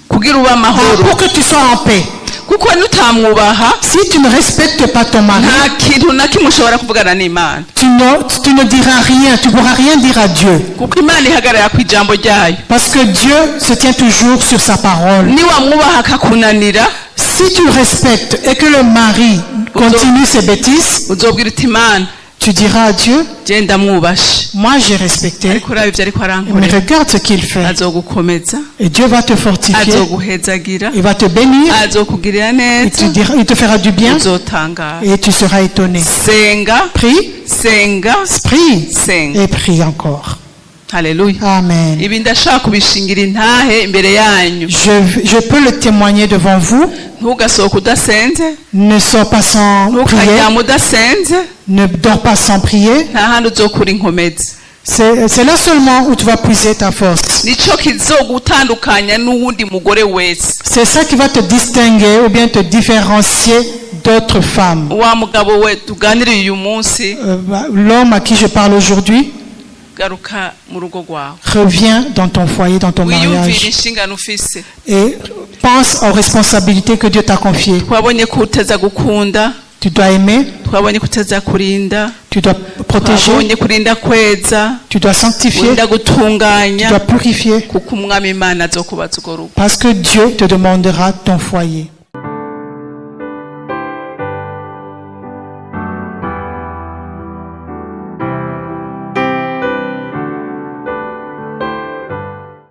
kugira ube amahoro. Pour que tu sois en paix. Kuko nutamwubaha, Si tu ne respectes pas ton mari, nta kintu na kimwe ushobora kuvugana n'Imana. tu ne diras rien, tu ne pourras rien dire à Dieu. Kuko Imana ihagarara ku ijambo ryayo. Parce que Dieu se tient toujours sur sa parole. Niwamwubaha akakunanira, Si tu le respectes et que le mari continue ses bêtises, uzobwira uti Imana, tu diras à Dieu, je ndamwubashe, moi j'ai respecté, ariko uraba ibyo ariko mais arankorera. Regarde ce qu'il fait. Azogukomeza. Et Dieu va te fortifier, Azoguhezagira. Il va te bénir, Azokugirira il neza. te fera du bien Uzotangara. Et tu seras étonné. Senga. Prie, Senga. Prie Senga. Et prie encore. Haleluya. Amen. Ibi ndashaka kubishingira intahe imbere yanyu. Je peux le témoigner devant vous. Ntugasohoke udasenze. Ne sors pas sans prier. Ntukaryame udasenze. Ne dors pas sans prier. Nta handi uzokura inkomezi. C'est là seulement où tu vas puiser ta force. Nico kizogutandukanya n'uwundi mugore wese. C'est ça qui va te distinguer ou bien te différencier d'autres femmes. Wa mugabo we tuganiriye uyu munsi, Bah, l'homme à qui je parle aujourd'hui, garuka mu rugo rwawe. Reviens dans ton foyer, dans ton Wiyumvire mariage inshingano ufise. Et pense aux responsabilités que Dieu t'a confiées. Twabonye ko uteza gukunda. Tu dois aimer, Twabonye ko uteza kurinda. Tu dois protéger, Twabonye kurinda kweza, tu dois sanctifier, urinda tu gutunganya, dois purifier kuko Umwami Imana azokubaza urwo rugo. parce que Dieu te demandera ton foyer.